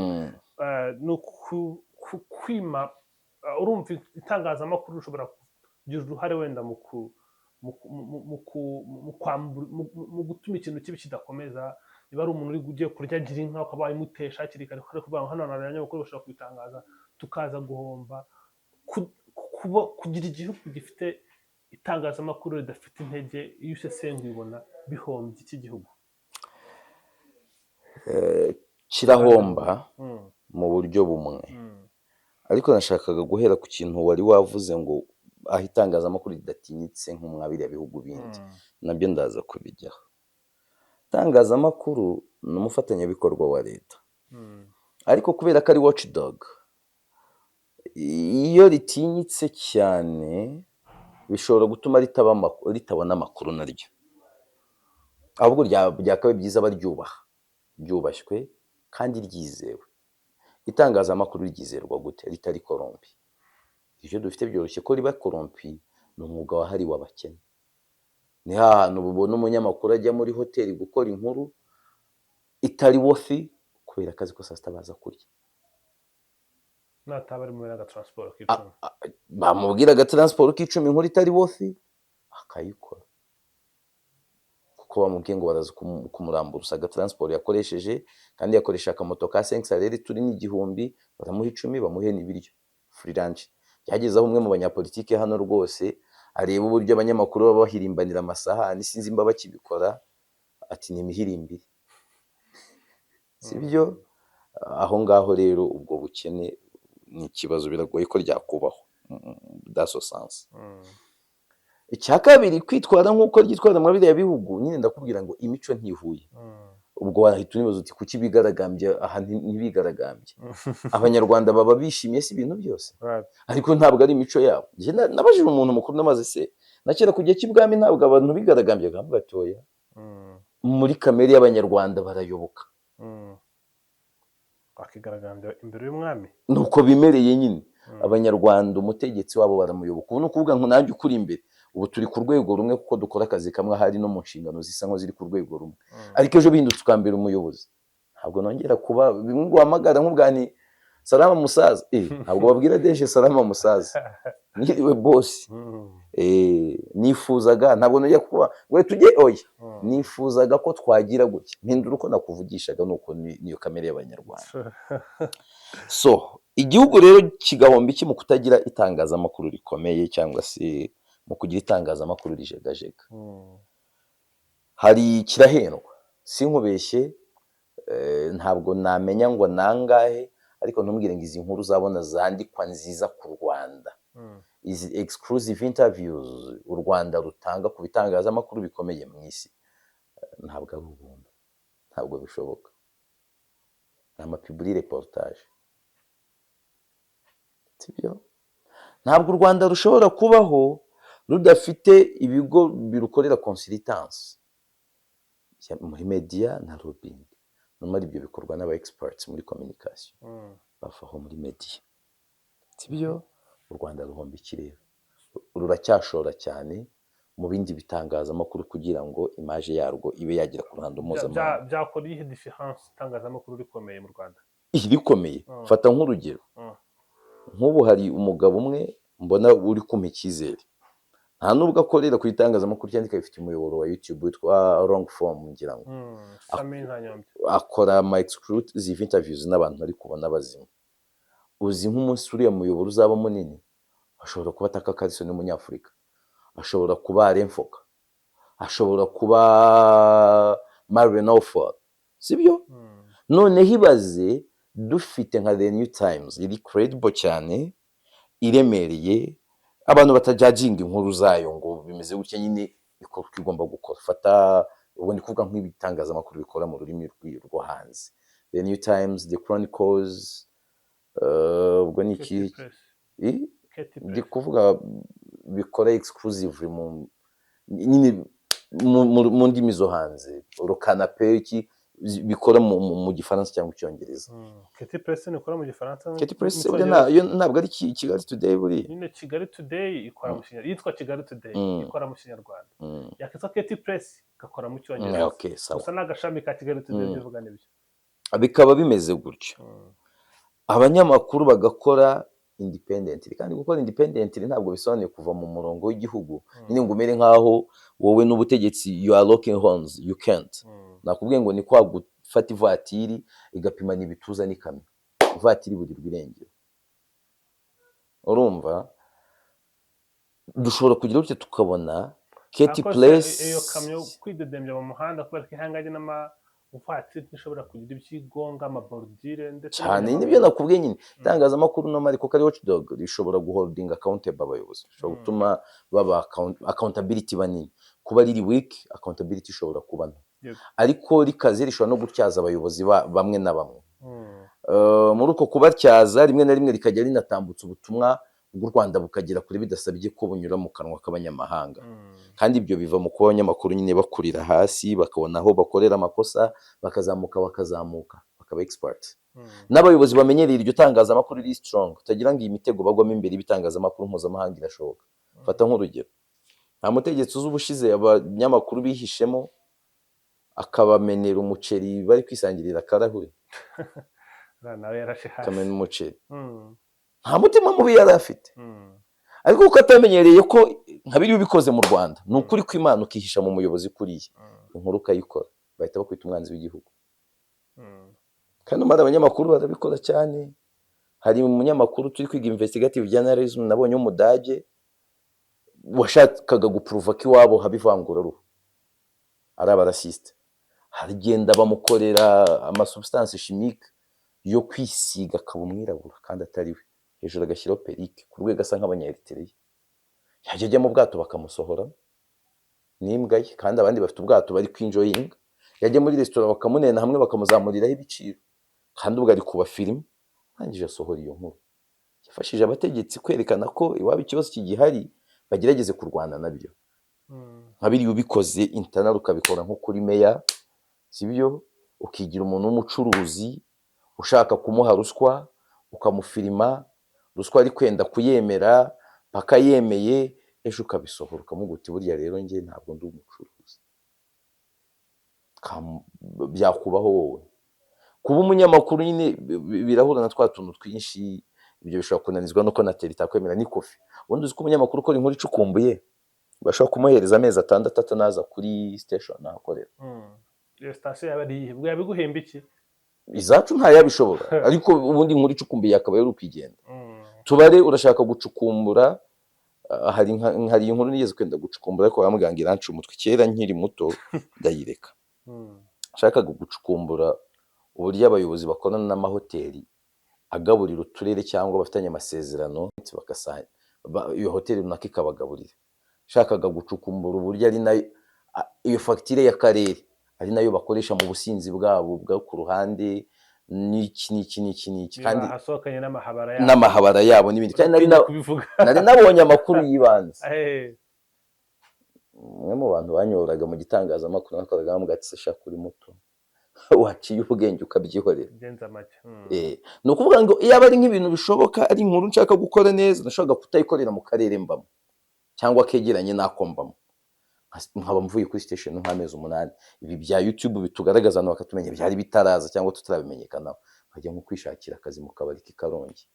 ni kwima, urumva itangazamakuru rishobora kugira uruhare wenda mu ku mu ku- mu- mu ku- mu kwambura- mu gutuma ikintu kibi kidakomeza. Niba ari umuntu uri ugiye kurya gira inka, ukaba wayimutesha hakiri kare, kuko kuvuga ngo hano hari abanyamakuru bashobora kubitangaza. Tukaza guhomba kugira igihugu gifite itangazamakuru ridafite intege. Iyo usesenguye ubona bihombye iki gihugu? Kirahomba mu buryo bumwe, ariko nashakaga guhera ku kintu wari wavuze ngo aho itangazamakuru ridatinyitse nko mwa biriya bihugu bindi. Nabyo ndaza kubijyaho. Itangazamakuru ni umufatanyabikorwa wa leta, ariko kubera ko ari watchdog, iyo ritinyitse cyane bishobora gutuma ritabona amakuru naryo. Ahubwo byakabaye byiza baryubaha, ryubashywe kandi ryizewe. Itangazamakuru ryizerwa gute ritari corrompu? Ibyo dufite byoroshye ko riba corrompu. Ni umwuga wahariwe abakene. Ni hantu ubona umunyamakuru ajya muri hoteli gukora inkuru itari worthy kubera akazi ko saa sita baza kurya. Nataba ari muri agatransport k'icumi. Bamubwira agatransport k'icumi, inkuru itari worthy akayikora kuko bamubwiye ngo baraza kumuramburusa agatransport yakoresheje, kandi yakoresha akamoto ka cinq salaire turi n'igihumbi, baramuha 10, bamuhe n'ibiryo, free lunch. Byageze aho umwe mu banyapolitike hano rwose areba uburyo abanyamakuru baba bahirimbanira amasahani, sinzi imba bakibikora, ati: "Ni imihirimbire, sibyo?" Aho ngaho rero ubwo bukene ni ikibazo, biragoye ko ryakubaho dans ce sens. Icya kabiri, kwitwara nk'uko ryitwara muri biriya bihugu nyine, ndakubwira ngo imico ntihuye. Ubwo wahita unibaza uti: "Kuki bigaragambye aha ntibigaragambye?" Abanyarwanda baba bishimiye si ibintu byose, ariko ntabwo ari imico yabo. Njye nabajije umuntu mukuru namaze se na kera ku gihe cy'ibwami ntabwo abantu bigaragambye, akavuga ati: "Oya, muri kamere y'Abanyarwanda barayoboka." Bakigaragambya imbere y'umwami. Nuko bimereye nyine. Abanyarwanda umutegetsi wabo baramuyoboka. Ubu ni ukuvuga ngo nanjye ukuri imbere ubu turi ku rwego rumwe kuko dukora akazi kamwe, ahari no mu nshingano zisa nkaho ziri ku rwego rumwe, ariko ejo bihindutse ukambera umuyobozi, ntabwo nongera kuba bimwe ngo uhamagara nk'ubwa ni "Salama musaza". Ntabwo babwira DG "Salama musaza", "Mwiriwe boss". Nifuzaga, ntabwo nongera kuba ngo tujye, oya, nifuzaga ko twagira gutya, mpindura uko nakuvugishaga. Nuko niyo kamere y'Abanyarwanda. So igihugu rero kigahomba iki mu kutagira itangazamakuru rikomeye cyangwa se mu kugira itangazamakuru rijegajega? Hari kirahendwa, sinkubeshye, ntabwo namenya ngo nangahe, ariko ntumbwire ngo izi nkuru uzabona zandikwa nziza ku Rwanda, izi exclusive interviews u Rwanda rutanga ku bitangazamakuru bikomeye mu isi, ntabwo ari ubuntu, ntabwo bishoboka. Ni amapublireportage, sibyo? Ntabwo u Rwanda rushobora kubaho rudafite ibigo birukorera consultance muri media na lobbying. Nyamara ibyo bikorwa n'aba experts muri communication bavaho muri media, sibyo? U Rwanda ruhomba iki rero? Ruracyashora cyane mu bindi bitangazamakuru kugira ngo image yarwo ibe yagera ku ruhando mpuzamahanga. Byakora iyihe différence itangazamakuru rikomeye mu Rwanda? Irikomeye. Fata nk'urugero, nk'ubu hari umugabo umwe mbona uri kumpa icyizere, nta nubwo akorera ku itangazamakuru cyandika, bifite umuyoboro wa YouTube witwa Long Form, ngira ngo. Sami Ntanyombya. Akora ama exclusive interviews n'abantu ari kubona bazima. Uzi nk'umunsi uriya muyoboro uzaba munini, ashobora kuba Tucker Carlson w'Umunyafurika, ashobora kuba Alain Foka, ashobora kuba Marie Norfolk, sibyo? Noneho ibaze dufite nka The New Times iri credible cyane, iremereye, abantu batajudginga inkuru zayo ngo bimeze gutya, nyine ikora uko igomba gukora. Fata, ubwo ndi kuvuga nk'ibitangazamakuru bikora mu rurimi rwo hanze, The New Times, The Chronicles, ubwo ni iki? KT Press. KT Ndi Press. kuvuga bikora exclusively mu nyine mu ndimi zo hanze, Rukanape, iki bikora mu Gifaransa cyangwa Icyongereza. KT Press nikora mu Gifaransa KT Press mu burya Cyongereza. yo ntabwo ari Kigali Today buriya. Nyine Kigali Today ikora mu Kinyarwanda, yitwa Kigali Today, ikora mu Kinyarwanda. Yakitwa KT Press igakora mu Cyongereza. Okay, sawa. Gusa n'agashami ka Kigali Today, ibyo uvuga nibyo. Bikaba bimeze gutyo, abanyamakuru bagakora independently. Kandi gukora independently ntabwo bisobanuye kuva mu murongo w'igihugu nyine ngo umere nk'aho wowe n'ubutegetsi you are locking horns. You can't. Nakubwiye ngo ni kwa gufata ivatiri igapimana ibituza n'ikamyo, ivatiri burirwa irengero. Urumva, dushobora kugira gutya tukabona KT Ariko se Press. Iyo kamyo kwidedembya mu muhanda kubera ko ihanganye n'amavatiri, ntishobora kugira ibyo igonga, amabordure ndetse Cyane. n'abanyamaguru? Nibyo nakubwiye nyine. Itangazamakuru normal, kuko ari watchdog, rishobora guholdinga accountable abayobozi, rishobora gutuma baba accountability banini. Kuba riri weak, accountability ishobora kuba nto. Ariko rikaze, rishobora no gutyaza abayobozi bamwe na bamwe. Muri uko kubatyaza, rimwe na rimwe rikajya rinatambutsa ubutumwa bw'u Rwanda bukagera kure bidasabye ko bunyura mu kanwa k'abanyamahanga. Kandi ibyo biva mu kuba abanyamakuru nyine bakurira hasi, bakabona aho bakorera amakosa, bakazamuka, bakazamuka, bakaba expert. N'abayobozi bamenyereye iryo tangazamakuru riri strong, utagira ngo iyi mitego bagwamo imbere y'ibitangazamakuru mpuzamahanga irashoboka. Fata nk'urugero, nta mutegetsi uzi ubushize abanyamakuru bihishemo akabamenera umuceri bari kwisangirira akarahure? Uriya nawe yarashe hasi. Akamena umuceri. Nta mutima mubi yari afite, ariko kuko atamenyereye ko nka biriya ubikoze mu Rwanda, ni ukuri kw'Imana, ukihisha mu muyobozi kuriya, inkuru ukayikora, bahita bakwita umwanzi w'igihugu. Kandi umara abanyamakuru barabikora cyane. Hari umunyamakuru turi kwiga investigative journalism nabonye w'Umudage washakaga guprova ko iwabo haba ivanguraruhu, ari abaraciste. Haragenda bamukorera amasubstance chimique yo kwisiga akaba umwirabura kandi atari we, hejuru agashyiraho perruque ku rwego asa nk'Abanyaeritereya. Yajya ajya mu bwato bakamusohora n'imbwa ye, kandi abandi bafite ubwato bari kwinjoyinga. Yajya muri resitora bakamunena, hamwe bakamuzamuriraho ibiciro, kandi ubwo ari kuba filime. Arangije asohora iyo nkuru, yafashije abategetsi kwerekana ko iwabo ikibazo kigihari, bagerageze kurwana nabyo. Nka biriya ubikoze internal, ukabikora nko kuri meya, sibyo, ukigira umuntu w'umucuruzi ushaka kumuha ruswa, ukamufirima ruswa ari kwenda kuyemera paka yemeye, ejo ukabisohora ukamuga uti: "Burya rero njye ntabwo ndi umucuruzi." Byakubaho wowe kuba umunyamakuru nyine birahura na twa tuntu twinshi. Ibyo bishobora kunanizwa nuko na teri itakwemera n'ikofi. Ubundi uzi ko umunyamakuru ukora inkuru icukumbuye bashobora kumuhereza amezi 6 atanaza kuri station ahakorera? Iyo sitasiyo yaba ari iyihe? Ubwo yabiguhemba iki? Izacu ntayabishobora, ariko ubundi inkuru icukumbuye yakaba yari ukigenda. Tubare urashaka gucukumbura, hari inkuru nigeze kwenda gucukumbura, ariko bamubwira ngo iranca umutwe kera nkiri muto, ndayireka. Nshakaga gucukumbura uburyo abayobozi bakorana n'amahoteli agaburira uturere cyangwa bafitanye amasezerano, iyo hoteli runaka ikabagaburira. Nshakaga gucukumbura uburyo ari nayo iyo fagitire y'akarere ari nayo bakoresha mu businzi bwabo bwo ku ruhande, n'iki n'iki n'iki n'iki, kandi hasohokanye n'amahabara yabo. N'amahabara yabo n'ibindi, kandi Uratinya kubivuga. nari nabonye amakuru y'ibanze. Umwe mu bantu banyoboraga mu gitangazamakuru nakoraga bambwira ati: "Se shaka, uri muto, waciye ubwenge ukabyihorera." Genza make. Ni ukuvuga ngo iyo aba ari nk'ibintu bishoboka, ari inkuru nshaka gukora neza, nashobora kutayikorera mu karere mbamo cyangwa kegeranye n'ako mbamo, nkaba mvuye kuri station nk'amezi 8. Ibi bya YouTube bitugaragaza abantu bakatumenya byari bitaraza cyangwa tutarabimenyekanaho, nkajya nko kwishakira akazi mu kabari k'i Karongi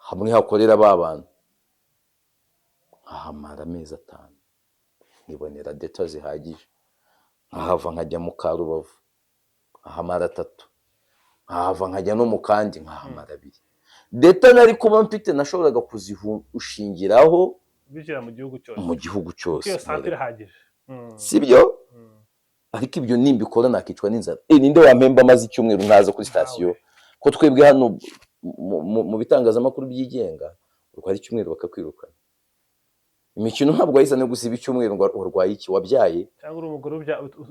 hamwe hakorera ba bantu, nkahamara amezi 5, nkibonera data zihagije, nkahava nkajya mu Karubavu nkahamara 3, nkahava nkajya no mu kandi nkahamara 2. Data nari kuba mfite nashoboraga kuzishingiraho Bishyira mu gihugu cyose. Mu gihugu cyose. Iyo santere irahagije. Sibyo? Ariko ibyo nimbikora nakicwa n'inzara. Ninde wampemba amaze icyumweru ntaza kuri sitasiyo? Ko twebwe hano mu bitangazamakuru byigenga urwara icyumweru bakakwirukana. Imikino ntabwo wayizane gusiba icyumweru ngo urwaye iki, wabyaye. Cyangwa uri umugore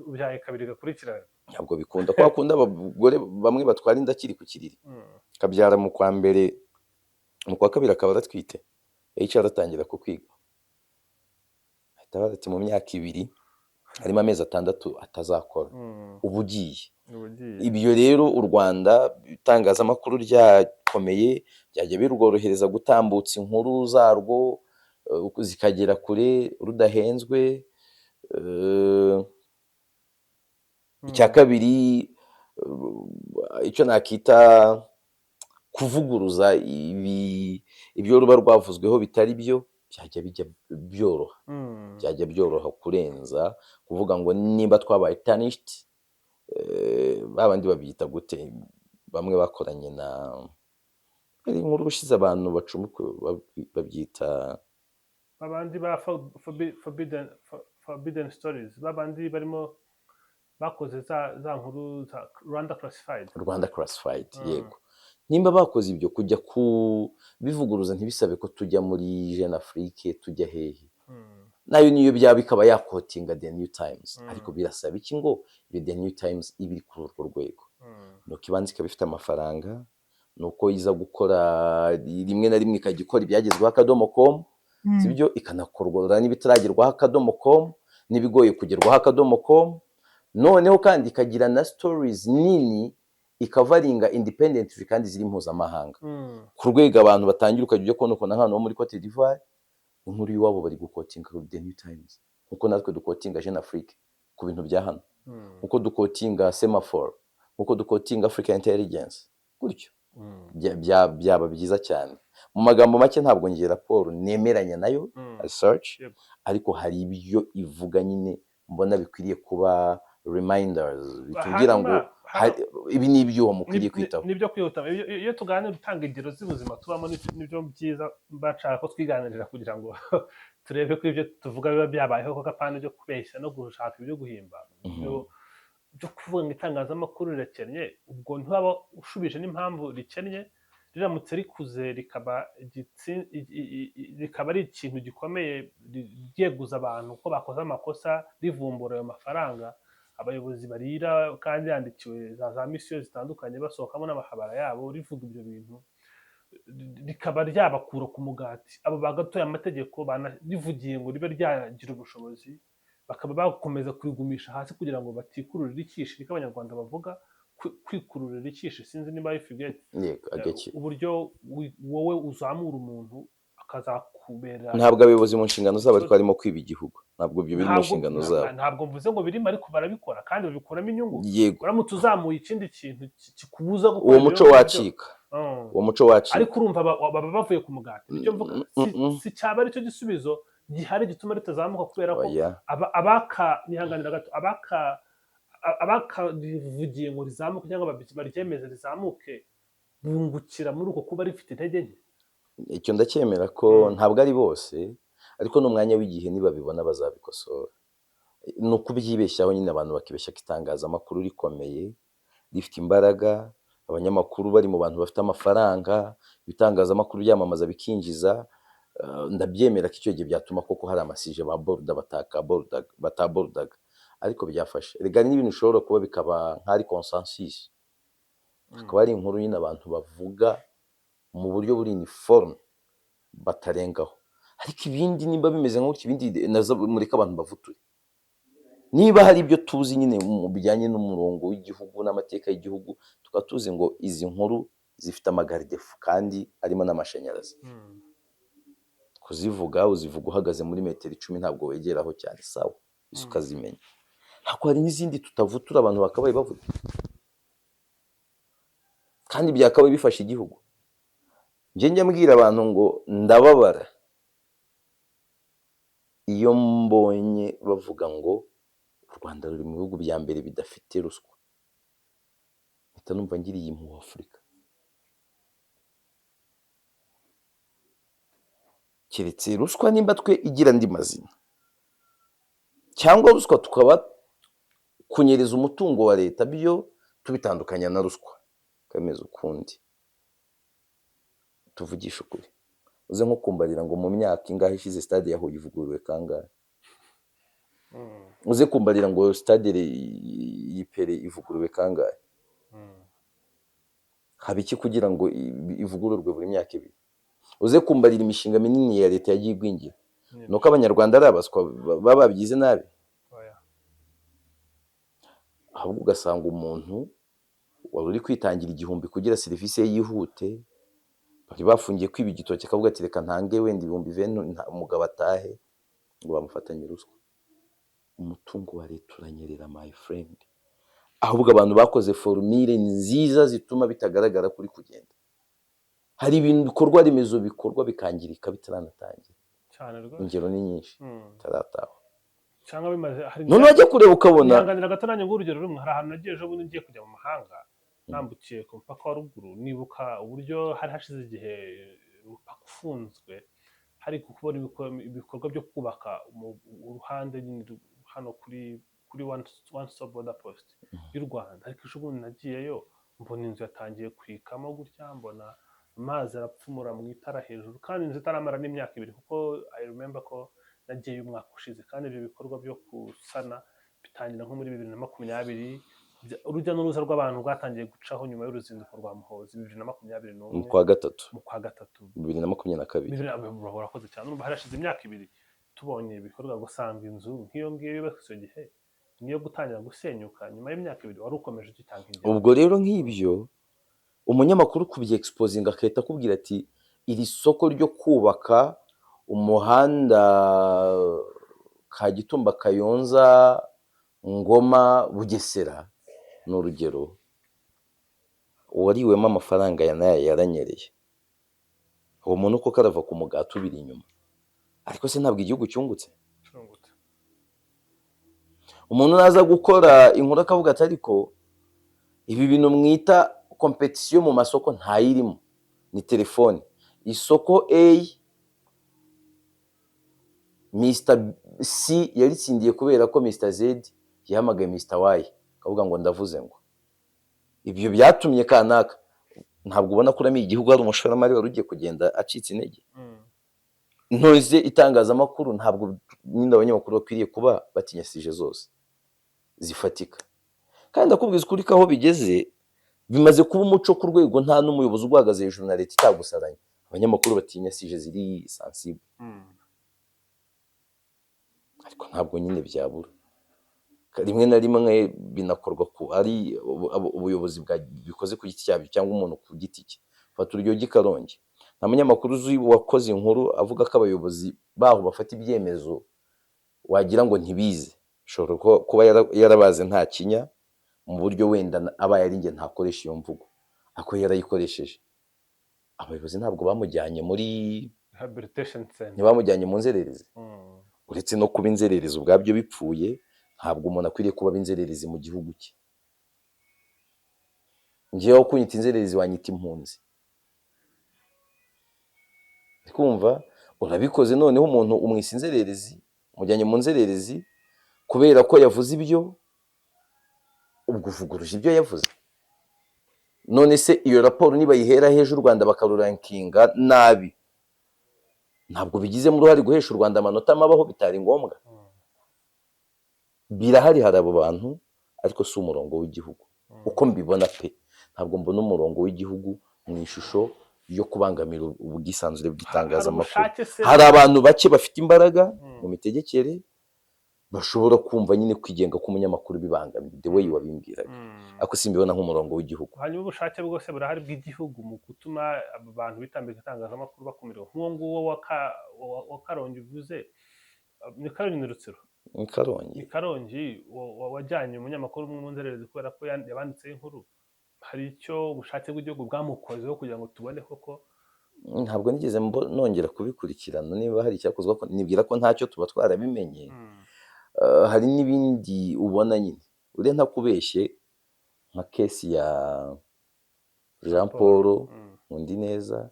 ubyaye kabiri gakurikirana. Ntabwo bikunda. Kwa kundi abagore bamwe batwara inda akiri ku kiriri, akabyara mu kwa mbere, mu kwa kabiri akaba aratwite, HR atangira kukwiga, ahita abaza ati: "Mu myaka 2 harimo amezi 6 atazakora, uba ugiye." Uba ugiye. Ibyo rero u Rwanda itangazamakuru ryakomeye byajya birworohereza gutambutsa inkuru zarwo, zikagera kure rudahenzwe. Icya kabiri, icyo nakita kuvuguruza ibyo ruba rwavuzweho bitari byo byajya bijya byoroha. Byajya byoroha kurenza kuvuga ngo nimba twabaye tarnished, ba bandi babyita gute, bamwe bakoranye na Hari inkuru ushize abantu bacumuka babyita Babandi ba forbidden stories, babandi barimo bakoze za nkuru za Rwanda Classified. Rwanda Classified. Yego, nimba bakoze ibyo, kujya kubivuguruza ntibisabe ko tujya muri Jeune Afrique, tujya hehe, nayo niyo byaba ikaba yaquotinga The New Times. Ariko birasaba iki ngo iyo The New Times ibe iri kuri urwo rwego? Nuko ibanza ikaba ifite amafaranga, nuko iza gukora rimwe na rimwe ikajya ikora ibyagezweho akadomo com, sibyo? Ikanakorwa n'ibitaragerwaho akadomo com, n'ibigoye kugerwaho akadomo com. Noneho kandi ikagira na stories nini ikacoveringa independently kandi ziri mpuzamahanga, ku rwego abantu batangira ukajya ujya kubona ukuntu nk'ahantu ho muri Cote d'Ivoire inkuru y'iwabo bari guquotinga The New Times, nkuko natwe duquotinga Jeune Afrique ku bintu bya hano, nkuko duquotinga Semaphore, nkuko duquotinga Africa Intelligence, gutyo. Byaba byiza cyane. Mu magambo make, ntabwo ngiye raporo nemeranya nayo research, ariko hari ibyo ivuga nyine mbona bikwiriye kuba reminders bitubwira ngo ibi ni ibyuho mukwiriye kwitaho. Nibyo kwihuta. Iyo tuganira utanga ingero z'ubuzima tubamo, nibyo byiza mba nshaka ko twiganirira kugira ngo turebe ko ibyo tuvuga biba byabayeho koko, apana byo kubeshya no gushaka ibyo guhimba. Byo kuvuga ngo itangazamakuru rirakennye, ubwo ntiwaba ushubije n'impamvu rikennye. Riramutse rikuze rikaba rikaba ari ikintu gikomeye, ryeguza abantu ko bakoze amakosa, rivumbura ayo mafaranga abayobozi barira kandi yandikiwe za misiyo zitandukanye basohokamo n'amahabara yabo, rivuga ibyo bintu rikaba ryabakura ku mugati abo bagatoye amategeko banarivugiye ngo ribe ryagira ubushobozi, bakaba bakomeza kurigumisha hasi kugira ngo batikururira ikishi, niko Abanyarwanda bavuga, kwikururira ikishi. Sinzi niba ifigete. Yego, agaki. Uburyo wowe uzamura umuntu akazakubera. Ntabwo abayobozi mu nshingano zabo ariko harimo kwiba igihugu, ntabwo ibyo biri mu nshingano zabo. Ntabwo mvuze ngo birimo, ariko barabikora kandi babikuramo inyungu. Uramutse uzamuye ikindi kintu kikubuza gukora Uwo ibyo muco ngibyo, wacika. Uwo muco wacika. Ariko urumva baba bavuye ku mugati, nicyo mvuga. Si cyaba aricyo gisubizo gihari gituma ritazamuka, kubera ko Oya. Abaka nihanganira gato, abakarivugiye ngo rizamuke cyangwa baryemeze rizamuke, bungukira muri uko kuba rifite intege nke. Icyo ndacyemera ko ntabwo ari bose, ariko n'umwanya w'igihe nibabibona bazabikosora. Ni ukubyibeshyaho nyine, abantu bakibeshya ko itangazamakuru rikomeye, rifite imbaraga, abanyamakuru bari mu bantu bafite amafaranga, ibitangazamakuru byamamaza bikinjiza. Ndabyemera ko icyo gihe byatuma koko hari amasujets ba borda batabordaga, ariko byafashe. Rega n'ibintu bishobora kuba bikaba nk'ari consensus, hakaba hari inkuru nyine abantu bavuga mu buryo buri uniforme batarengaho, ariko ibindi nimba bimeze nk'uko ibindi nazo mureke abantu bavuture. Niba hari ibyo tuzi nyine mu bijyanye n'umurongo w'igihugu n'amateka y'igihugu, tukaba tuzi ngo izi nkuru zifite amagarde-fous kandi arimo n'amashanyarazi, kuzivuga uzivuga uhagaze muri metero 10, ntabwo wegeraho cyane, sawa, izo ukazimenya. Ariko hari n'izindi tutavutura abantu bakabaye bavuga kandi byakabaye bifasha igihugu. Njye njya mbwira abantu ngo ndababara iyo mbonye bavuga ngo u Rwanda ruri mu bihugu bya mbere bidafite ruswa, mpita numva ngiriye impuhwe Afurika. Keretse ruswa nimba twe igira andi mazina, cyangwa ruswa tukaba kunyereza umutungo wa leta byo tubitandukanya na ruswa kameze ukundi. Tuvugishe ukuri, uze nko kumbarira ngo mu myaka ingahe ishize stade ya Huye ivuguruwe kangahe? Uze kumbarira ngo stade y'Ipere ivuguruwe kangahe? Haba iki kugira ngo ivugururwe buri myaka 2? Uze kumbarira imishinga minini ya leta yagiye igwingira, nuko Abanyarwanda ari abaswa baba babyize nabi? Oya. Ahubwo ugasanga umuntu wari uri kwitangira 1000 kugira serivisi ye yihute, bari bafungiye kwiba igitoki, akavuga ati reka ntange wenda 20,000 umugabo atahe, ngo bamufatanye ruswa. Umutungo wa leta uranyerera, my friend. Ahubwo abantu bakoze formule nziza zituma bitagaragara kuri kugenda. Hari ibintu bikorwa remezo bikorwa bikangirika bitaranatangira. Cyane rwose. Ingero ni nyinshi bitarataha. Cyangwa bimaze hari None wajya kureba ukabona Nihanganira gato nanjye ngo urugero rumwe. Hari ahantu nagiye ejo bundi ngiye kujya mu mahanga. Nambukiye ku mupaka wa ruguru, nibuka uburyo hari hashize igihe umupaka ufunzwe, hari kubona ibikorwa byo kubaka uruhande nyine hano kuri one stop border post y'u Rwanda. Ariko ejo bundi nagiyeyo mbona inzu yatangiye kwikamo gutya, mbona amazi arapfumura mu itara hejuru, kandi inzu itaramara n'imyaka 2, kuko I remember ko nagiyeyo umwaka ushize, kandi ibyo bikorwa byo gusana bitangira nko muri 2020. Urujya n'uruza rw'abantu rwatangiye gucaho nyuma y'uruzinduko rwa Muhozi 2021. Mu kwa gatatu. Mu kwa gatatu. 2022. Urakoze cyane. Urumva harashize imyaka 2 tubonye ibikorwa, gusanga inzu nk'iyo ngiyo yubatswe icyo gihe niyo gutangira gusenyuka nyuma y'imyaka 2, wari ukomeje ugitanga ingero. Ubwo rero nk'ibyo umunyamakuru kubyexposinga agahita akubwira ati iri soko ryo kubaka umuhanda Kagitumba, Kayonza, Ngoma, Bugesera, ni urugero, uwariwemo amafaranga ya n'aya yaranyereye. Uwo muntu koko arava ku mugati ubiri inyuma, ariko se ntabwo igihugu cyungutse? Cyungutse. Umuntu naza gukora inkuru akavuga ati ariko ibi bintu mwita compétition mu masoko ntayirimo, ni telefone, isoko A Mr C yaritsindiye kubera ko Mr Z yahamagaye Mr Y akavuga ngo ndavuze ngo ibyo byatumye kanaka. Ntabwo ubona ko uramiye igihugu, hari umushoramari wari ugiye kugenda acitse intege? Ntoze itangazamakuru, ntabwo nyine abanyamakuru bakwiriye kuba batinya sujet zose zifatika. Kandi ndakubwiza ukuri ko aho bigeze bimaze kuba umuco ku rwego nta n'umuyobozi uguhagaze hejuru na leta itagusaranye, abanyamakuru batinya sujet ziri sensible. Ariko ntabwo nyine byabura, rimwe na rimwe binakorwa ku ari ubuyobozi bikoze ku giti cyabyo cyangwa umuntu ku giti cye. Fata urugero ry'i Karongi, nta munyamakuru uzi wakoze inkuru avuga ko abayobozi baho bafata ibyemezo wagira ngo ntibize. Ashobora kuba yarabaze nta kinya mu buryo wenda abaye ari njye ntakoresha iyo mvugo, ariko yarayikoresheje. Abayobozi ntabwo bamujyanye muri rehabilitation center. Ntibamujyanye mu nzererezi. Uretse no kuba inzererezi ubwabyo bipfuye, ntabwo umuntu akwiriye kuba inzererezi mu gihugu cye. Ngewe kunyita inzererezi wanyita impunzi. Kumva urabikoze, noneho umuntu umwisa inzererezi, umujyanye mu nzererezi kubera ko yavuze ibyo, ubwo uvuguruje ibyo yavuze. None se iyo raporo nibayihera hejuru u Rwanda bakarurankinga nabi, ntabwo bigizemo uruhare guhesha u Rwanda amanota mabaho bitari ngombwa? Birahari, hari abo bantu, ariko si umurongo w'igihugu uko mbibona pe. Ntabwo mbona umurongo w'igihugu mu ishusho yo kubangamira ubwisanzure bw'itangazamakuru. Hari ubushake se? Hari abantu bake bafite imbaraga mu mitegekere bashobora kumva nyine kwigenga k'umunyamakuru bibangamiye, the way wabimbwiraga, ariko simbibona nk'umurongo w'igihugu. Hanyuma ubushake bwose burahari bw'igihugu mu gutuma aba bantu bitambika itangazamakuru bakumirwa, nk'uwo nguwo wa Karongi uvuze, ni Karongi, ni Rutsiro? Ni Karongi. Ni Karongi wajyanye umunyamakuru umwe mu nzererezi kubera ko yabanditseho inkuru. Hari icyo ubushake bw'igihugu bwamukozeho kugira ngo tubone koko? Ntabwo nigeze nongera kubikurikirana niba hari icyakozwe, ko nibwira ko ntacyo, tuba twarabimenye. Hari n'ibindi ubona nyine uriya, ntakubeshye, nka case ya Jean Paul Nkundineza,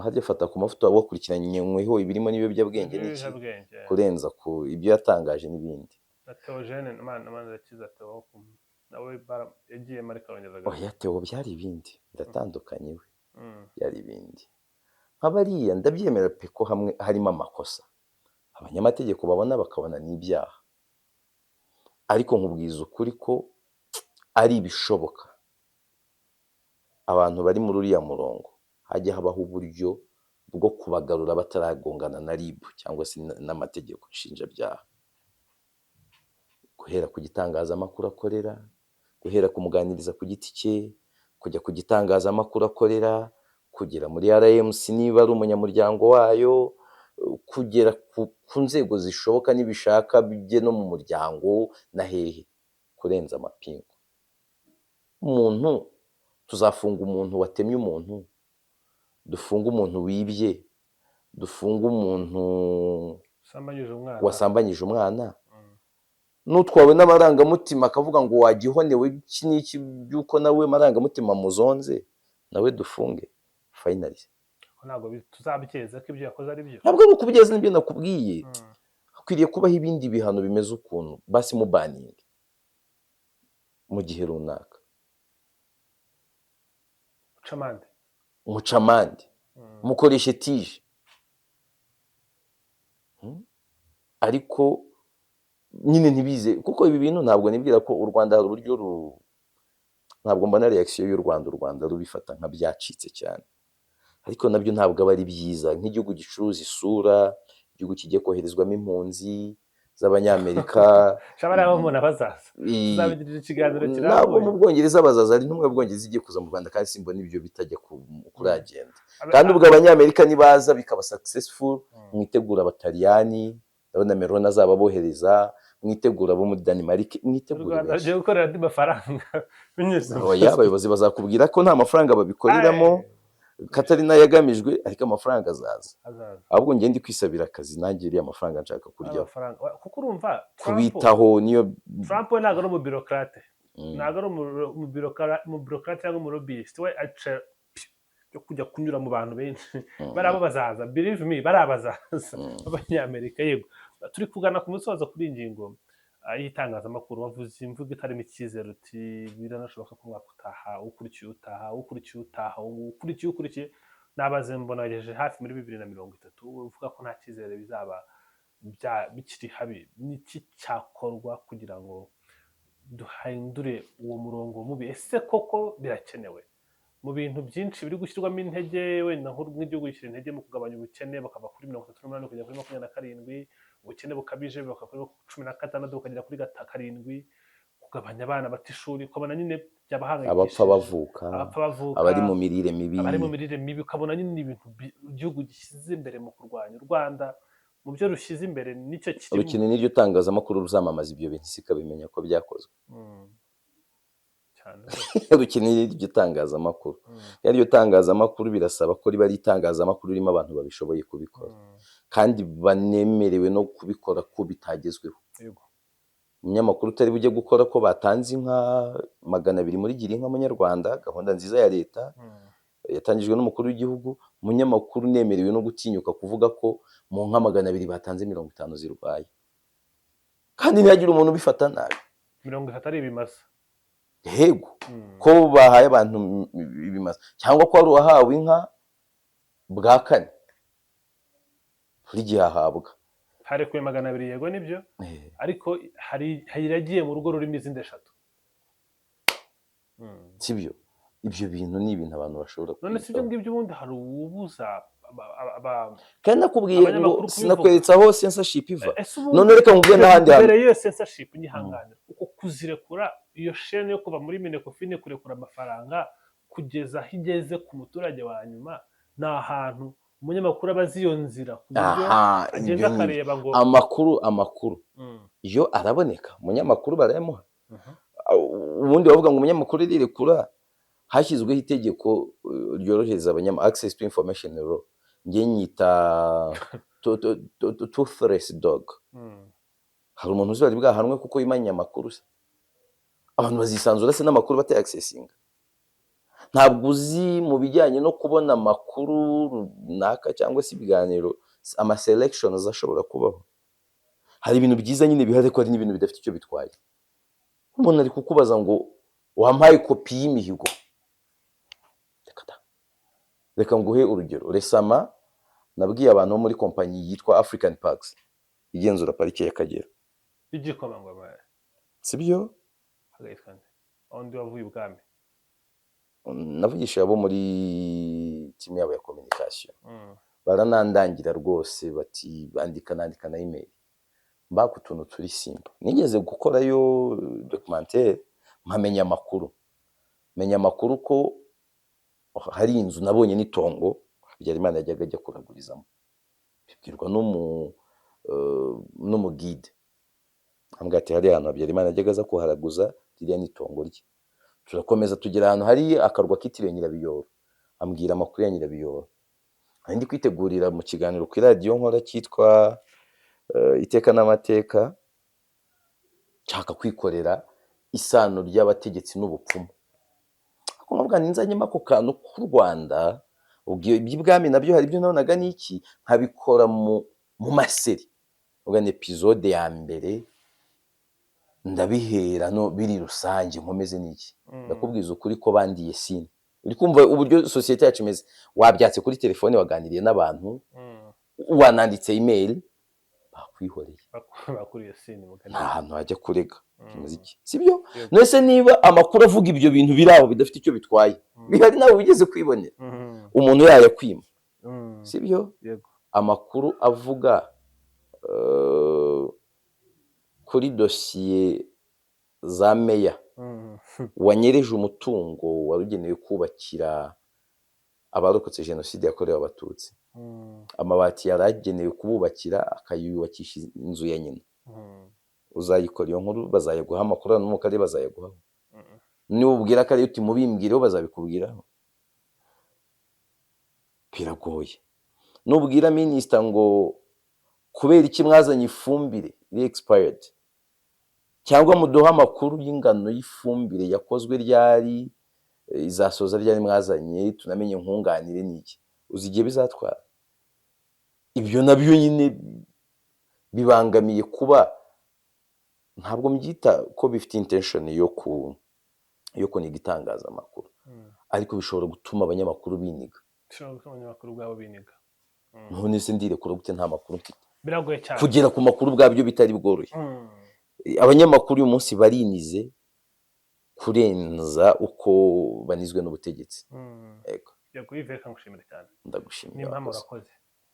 harya fata ku mavuta wakurikiranyweho ibirimo n'ibiyobyabwenge n'iki, Ibiyobyabwenge. kurenza ku ibyo yatangaje n'ibindi. Na Theogene Manirakiza Theo, nawe yagiye ariko arongera agaruka. Oya, Theo byari ibindi, biratandukanye we. Byari ibindi. Nka bariya ndabyemera pe ko hamwe harimo amakosa abanyamategeko babona bakabona n'ibyaha, ariko nkubwiza ukuri ko ari ibishoboka abantu bari muri uriya murongo hajya habaho uburyo bwo kubagarura bataragongana na RIB cyangwa se n'amategeko nshinjabyaha, guhera ku gitangazamakuru akorera, guhera kumuganiriza ku giti cye, kujya ku gitangazamakuru akorera, kugera muri RMC niba ari umunyamuryango wayo, kugera ku nzego zishoboka nibishaka bijye no mu muryango na hehe, kurenza amapingu. Umuntu tuzafunga umuntu watemye umuntu, dufunge umuntu wibye, dufunge umuntu usambanyije umwana, wasambanyije umwana. N'utwawe n'amarangamutima akavuga ngo wagihonewe iki n'iki, by'uko nawe amarangamutima muzonze, nawe dufunge finally. Ntabwo tuzabyeza ko ibyo yakoze ari byo. Ntabwo ari ukubigeza, n'ibyo nakubwiye. Hakwiriye kubaho ibindi bihano bimeze ukuntu, basi mubaninge mu gihe runaka. Uca amande. Muca amande, mukoreshe tije. Ariko nyine ntibize, kuko ibi bintu ntabwo nibwira ko u Rwanda hari uburyo ntabwo mbona reaction y'u Rwanda, u Rwanda rubifata nka byacitse cyane, ariko nabyo ntabwo aba ari byiza nk'igihugu gicuruza isura, igihugu kigiye koherezwamo impunzi z'Abanyamerika. Sha, bariya bo mbona bazaza. Tuzabigirira ikiganiro Ntabwo kirambuye. Mu Bwongereza bazaza, hari intumwa y'Ubwongereza igiye kuza mu Rwanda, kandi simbona ibyo bitajya kuri agenda. Kandi ubwo Abanyamerika nibaza bikaba successful, mwitegura Abataliyani, ndabona Meloni azaba abohereza, mwitegura abo muri Denmark, U mwitegure Rwanda benshi. rugiye gukorera andi mafaranga binyuze mu Oya, abayobozi bazakubwira ko nta mafaranga babikoreramo, katari n'ayagamijwe, ariko amafaranga azaza. Azaza. Ahubwo njye ndi kwisabira akazi nanjye, iriya mafaranga nshaka kuryaho. Amafaranga, kuko urumva Trump Kubitaho niyo. Trump we ntabwo ari umubureaucrate. Ntabwo ari umubureaucrate cyangwa umulobbyist. We aca byo kujya kunyura mu bantu benshi. Bariya bo bazaza, believe me, bariya bazaza, b'Abanyamerika. Yego, turi kugana ku musozo kuri iyi ngingo y'itangazamakuru. Wavuze imvugo itarimo icyizere, uti biranashoboka ko umwaka utaha, ukurikiye utaha, ukurikiye utaha, ukurikiye ukurikiye, nabaze mbona wagejeje hafi muri 2030, uvuga ko nta cyizere bizaba bikiri habi. Niki cyakorwa kugira ngo duhindure uwo murongo mubi? Ese koko birakenewe? Mu bintu byinshi biri gushyirwamo intege, wenda nk'igihugu gishyira intege mu kugabanya ubukene, bakava kuri 38 kugera kuri 27, ubukene bukabije bakava kuri 16 bukagera kuri 7, kugabanya abana bata ishuri, ukabona nyine byabahangayikishije. Abapfa bavuka. Abapfa bavuka. Abari mu mirire mibi. Abari mu mirire mibi, ukabona nyine ibintu igihugu gishyize imbere mu kurwanya. U Rwanda mu byo rushyize imbere nicyo kirimo. Urukeneye n'iryo tangazamakuru ruzamamaza ibyo bintu, isi ikabimenya ko byakozwe. Cyane. Rukeneye iryo tangazamakuru. Kandi iryo tangazamakuru birasaba ko riba ari itangazamakuru ririmo abantu babishoboye kubikora, kandi banemerewe no kubikora ko bitagezweho. Umunyamakuru utari bujye gukora ko batanze inka 200 muri Gira Inka Munyarwanda, gahunda nziza ya leta yatangijwe n'umukuru w'igihugu, umunyamakuru unemerewe no gutinyuka kuvuga ko mu nka 200 batanze 50 zirwaye, kandi ntihagire umuntu ubifata nabi. 30 ari ibimasa. Yego. Ko bahaye abantu ibimasa, cyangwa ko hari uwahawe inka bwa kane, buri gihe ahabwa. Harekuwe 200, yego nibyo, ariko hari iragiye mu rugo rurimo izindi eshatu. Sibyo? Ibyo bintu ni ibintu abantu bashobora None si ibyo kwitaho. ngibyo ubundi hari uwubuza Kandi nakubwiye ngo abanyamakuru kubivuga? Sinakweretse aho censorship iva? Ese ubundi None reka nkubwire n'ahandi hantu. Mbere y'iyo censorship, nyihanganira, uko kuzirekura, iyo shene yo kuva muri MINECOFIN kurekura amafaranga kugeza aho igeze ku muturage wa nyuma, ni ahantu umunyamakuru aba azi iyo nzira ku buryo Aha, agenda ibyo ni akareba ngo amakuru iyo araboneka, umunyamakuru barayamuha. Ubundi bavuga ngo umunyamakuru arirekura, hashyizweho itegeko ryorohereza access to information law, njye nyita toothless dog. Hari umuntu uzi wari bwahanwe kuko yimanye amakuru se? Abantu bazisanzura se n'amakuru batayaccessinga? Ntabwo uzi mu bijyanye no kubona amakuru runaka cyangwa se ibiganiro, ama selections ashobora kubaho. Hari ibintu byiza nyine bihari, ariko hari n'ibintu bidafite icyo bitwaye. Umuntu ari kukubaza ngo wampaye kopi y'imihigo. Reka da. Reka nguhe urugero. Récemment nabwiye abantu bo muri kompanyi yitwa African Parks igenzura parike y'Akagera. Y'igikomangoma. Sibyo? Hagahitwa nde, undi wavuye ibwami? Navugishije abo muri team yabo ya communication, baranandangira rwose, bati bandika, nandika na email, mbaka utuntu turi simba. Nigeze gukorayo documentaire, mpamenya amakuru, menya amakuru ko hari inzu nabonye n'itongo Habyarimana yajyaga ajya kuragurizamo, bibwirwa n'umuguide, ambwira ati hari ahantu Habyarimana yajyaga aza kuharaguza, ririya ni itongo rye. Turakomeza tugera ahantu hari akarwa kitiriwe Nyirabiyoro, ambwira amakuru ya Nyirabiyoro. Nari ndi kwitegurira mu kiganiro ku iradiyo nkora cyitwa Iteka n'Amateka. Nshaka kwikorera isano ry'abategetsi n'ubupfumu, ariko nkavuga nti nzanyemo ako kantu k'u Rwanda. Ubwo iby'ibwami nabyo hari ibyo nabonaga n'iki, nkabikora mu ma séries. Ubwo ni épisode ya mbere, ndabihera no biri rusange, nkomeze n'iki. Ndakubwiza ukuri ko bandiye seen. Uri kumva uburyo sosiyete yacu imeze? Wabyatse kuri telefone, waganiriye n'abantu, wananditse email, bakwihoreye. Bakuriye seen mugani. Nta hantu hajya kurega. Umuziki sibyo? Yego. Nese niba amakuru avuga ibyo bintu biri aho bidafite icyo bitwaye, bihari, nawe wigeze kwibonera, umuntu yayakwima, sibyo? Yego. Amakuru avuga kuri dosiye za meya wanyereje umutungo warugenewe kubakira abarokotse Jenoside yakorewe Abatutsi, amabati yari agenewe kububakira akayubakisha inzu ya nyina, uzayikora iyo nkuru, bazayaguha amakuru no mu karere bazayaguhaho. Niba ubwira akarere uti mubimbwireho, bazabikubwiraho. Biragoye. Nubwira minisita ngo kubera iki mwazanye ifumbire iri expired, cyangwa muduhe amakuru y'ingano y'ifumbire yakozwe ryari, izasoza ryari, mwazanye tunamenye nkunganire n'iki, uzi igihe bizatwara? Ibyo nabyo nyine bibangamiye kuba, ntabwo mbyita ko bifite intention yo kuniga itangazamakuru, ariko bishobora gutuma abanyamakuru biniga. Bishobora gutuma abanyamakuru ubwabo biniga. None se ndirekura gute nta makuru mfite? Biragoye cyane. Kugera ku makuru ubwabyo bitari bworoshye. Abanyamakuru uyu munsi barinize kurenza uko banizwe n'ubutegetsi. Yego. Yego Yves, reka ngushimire cyane. Ndagushimira. N'impamvu. Wakoze. Urakoze.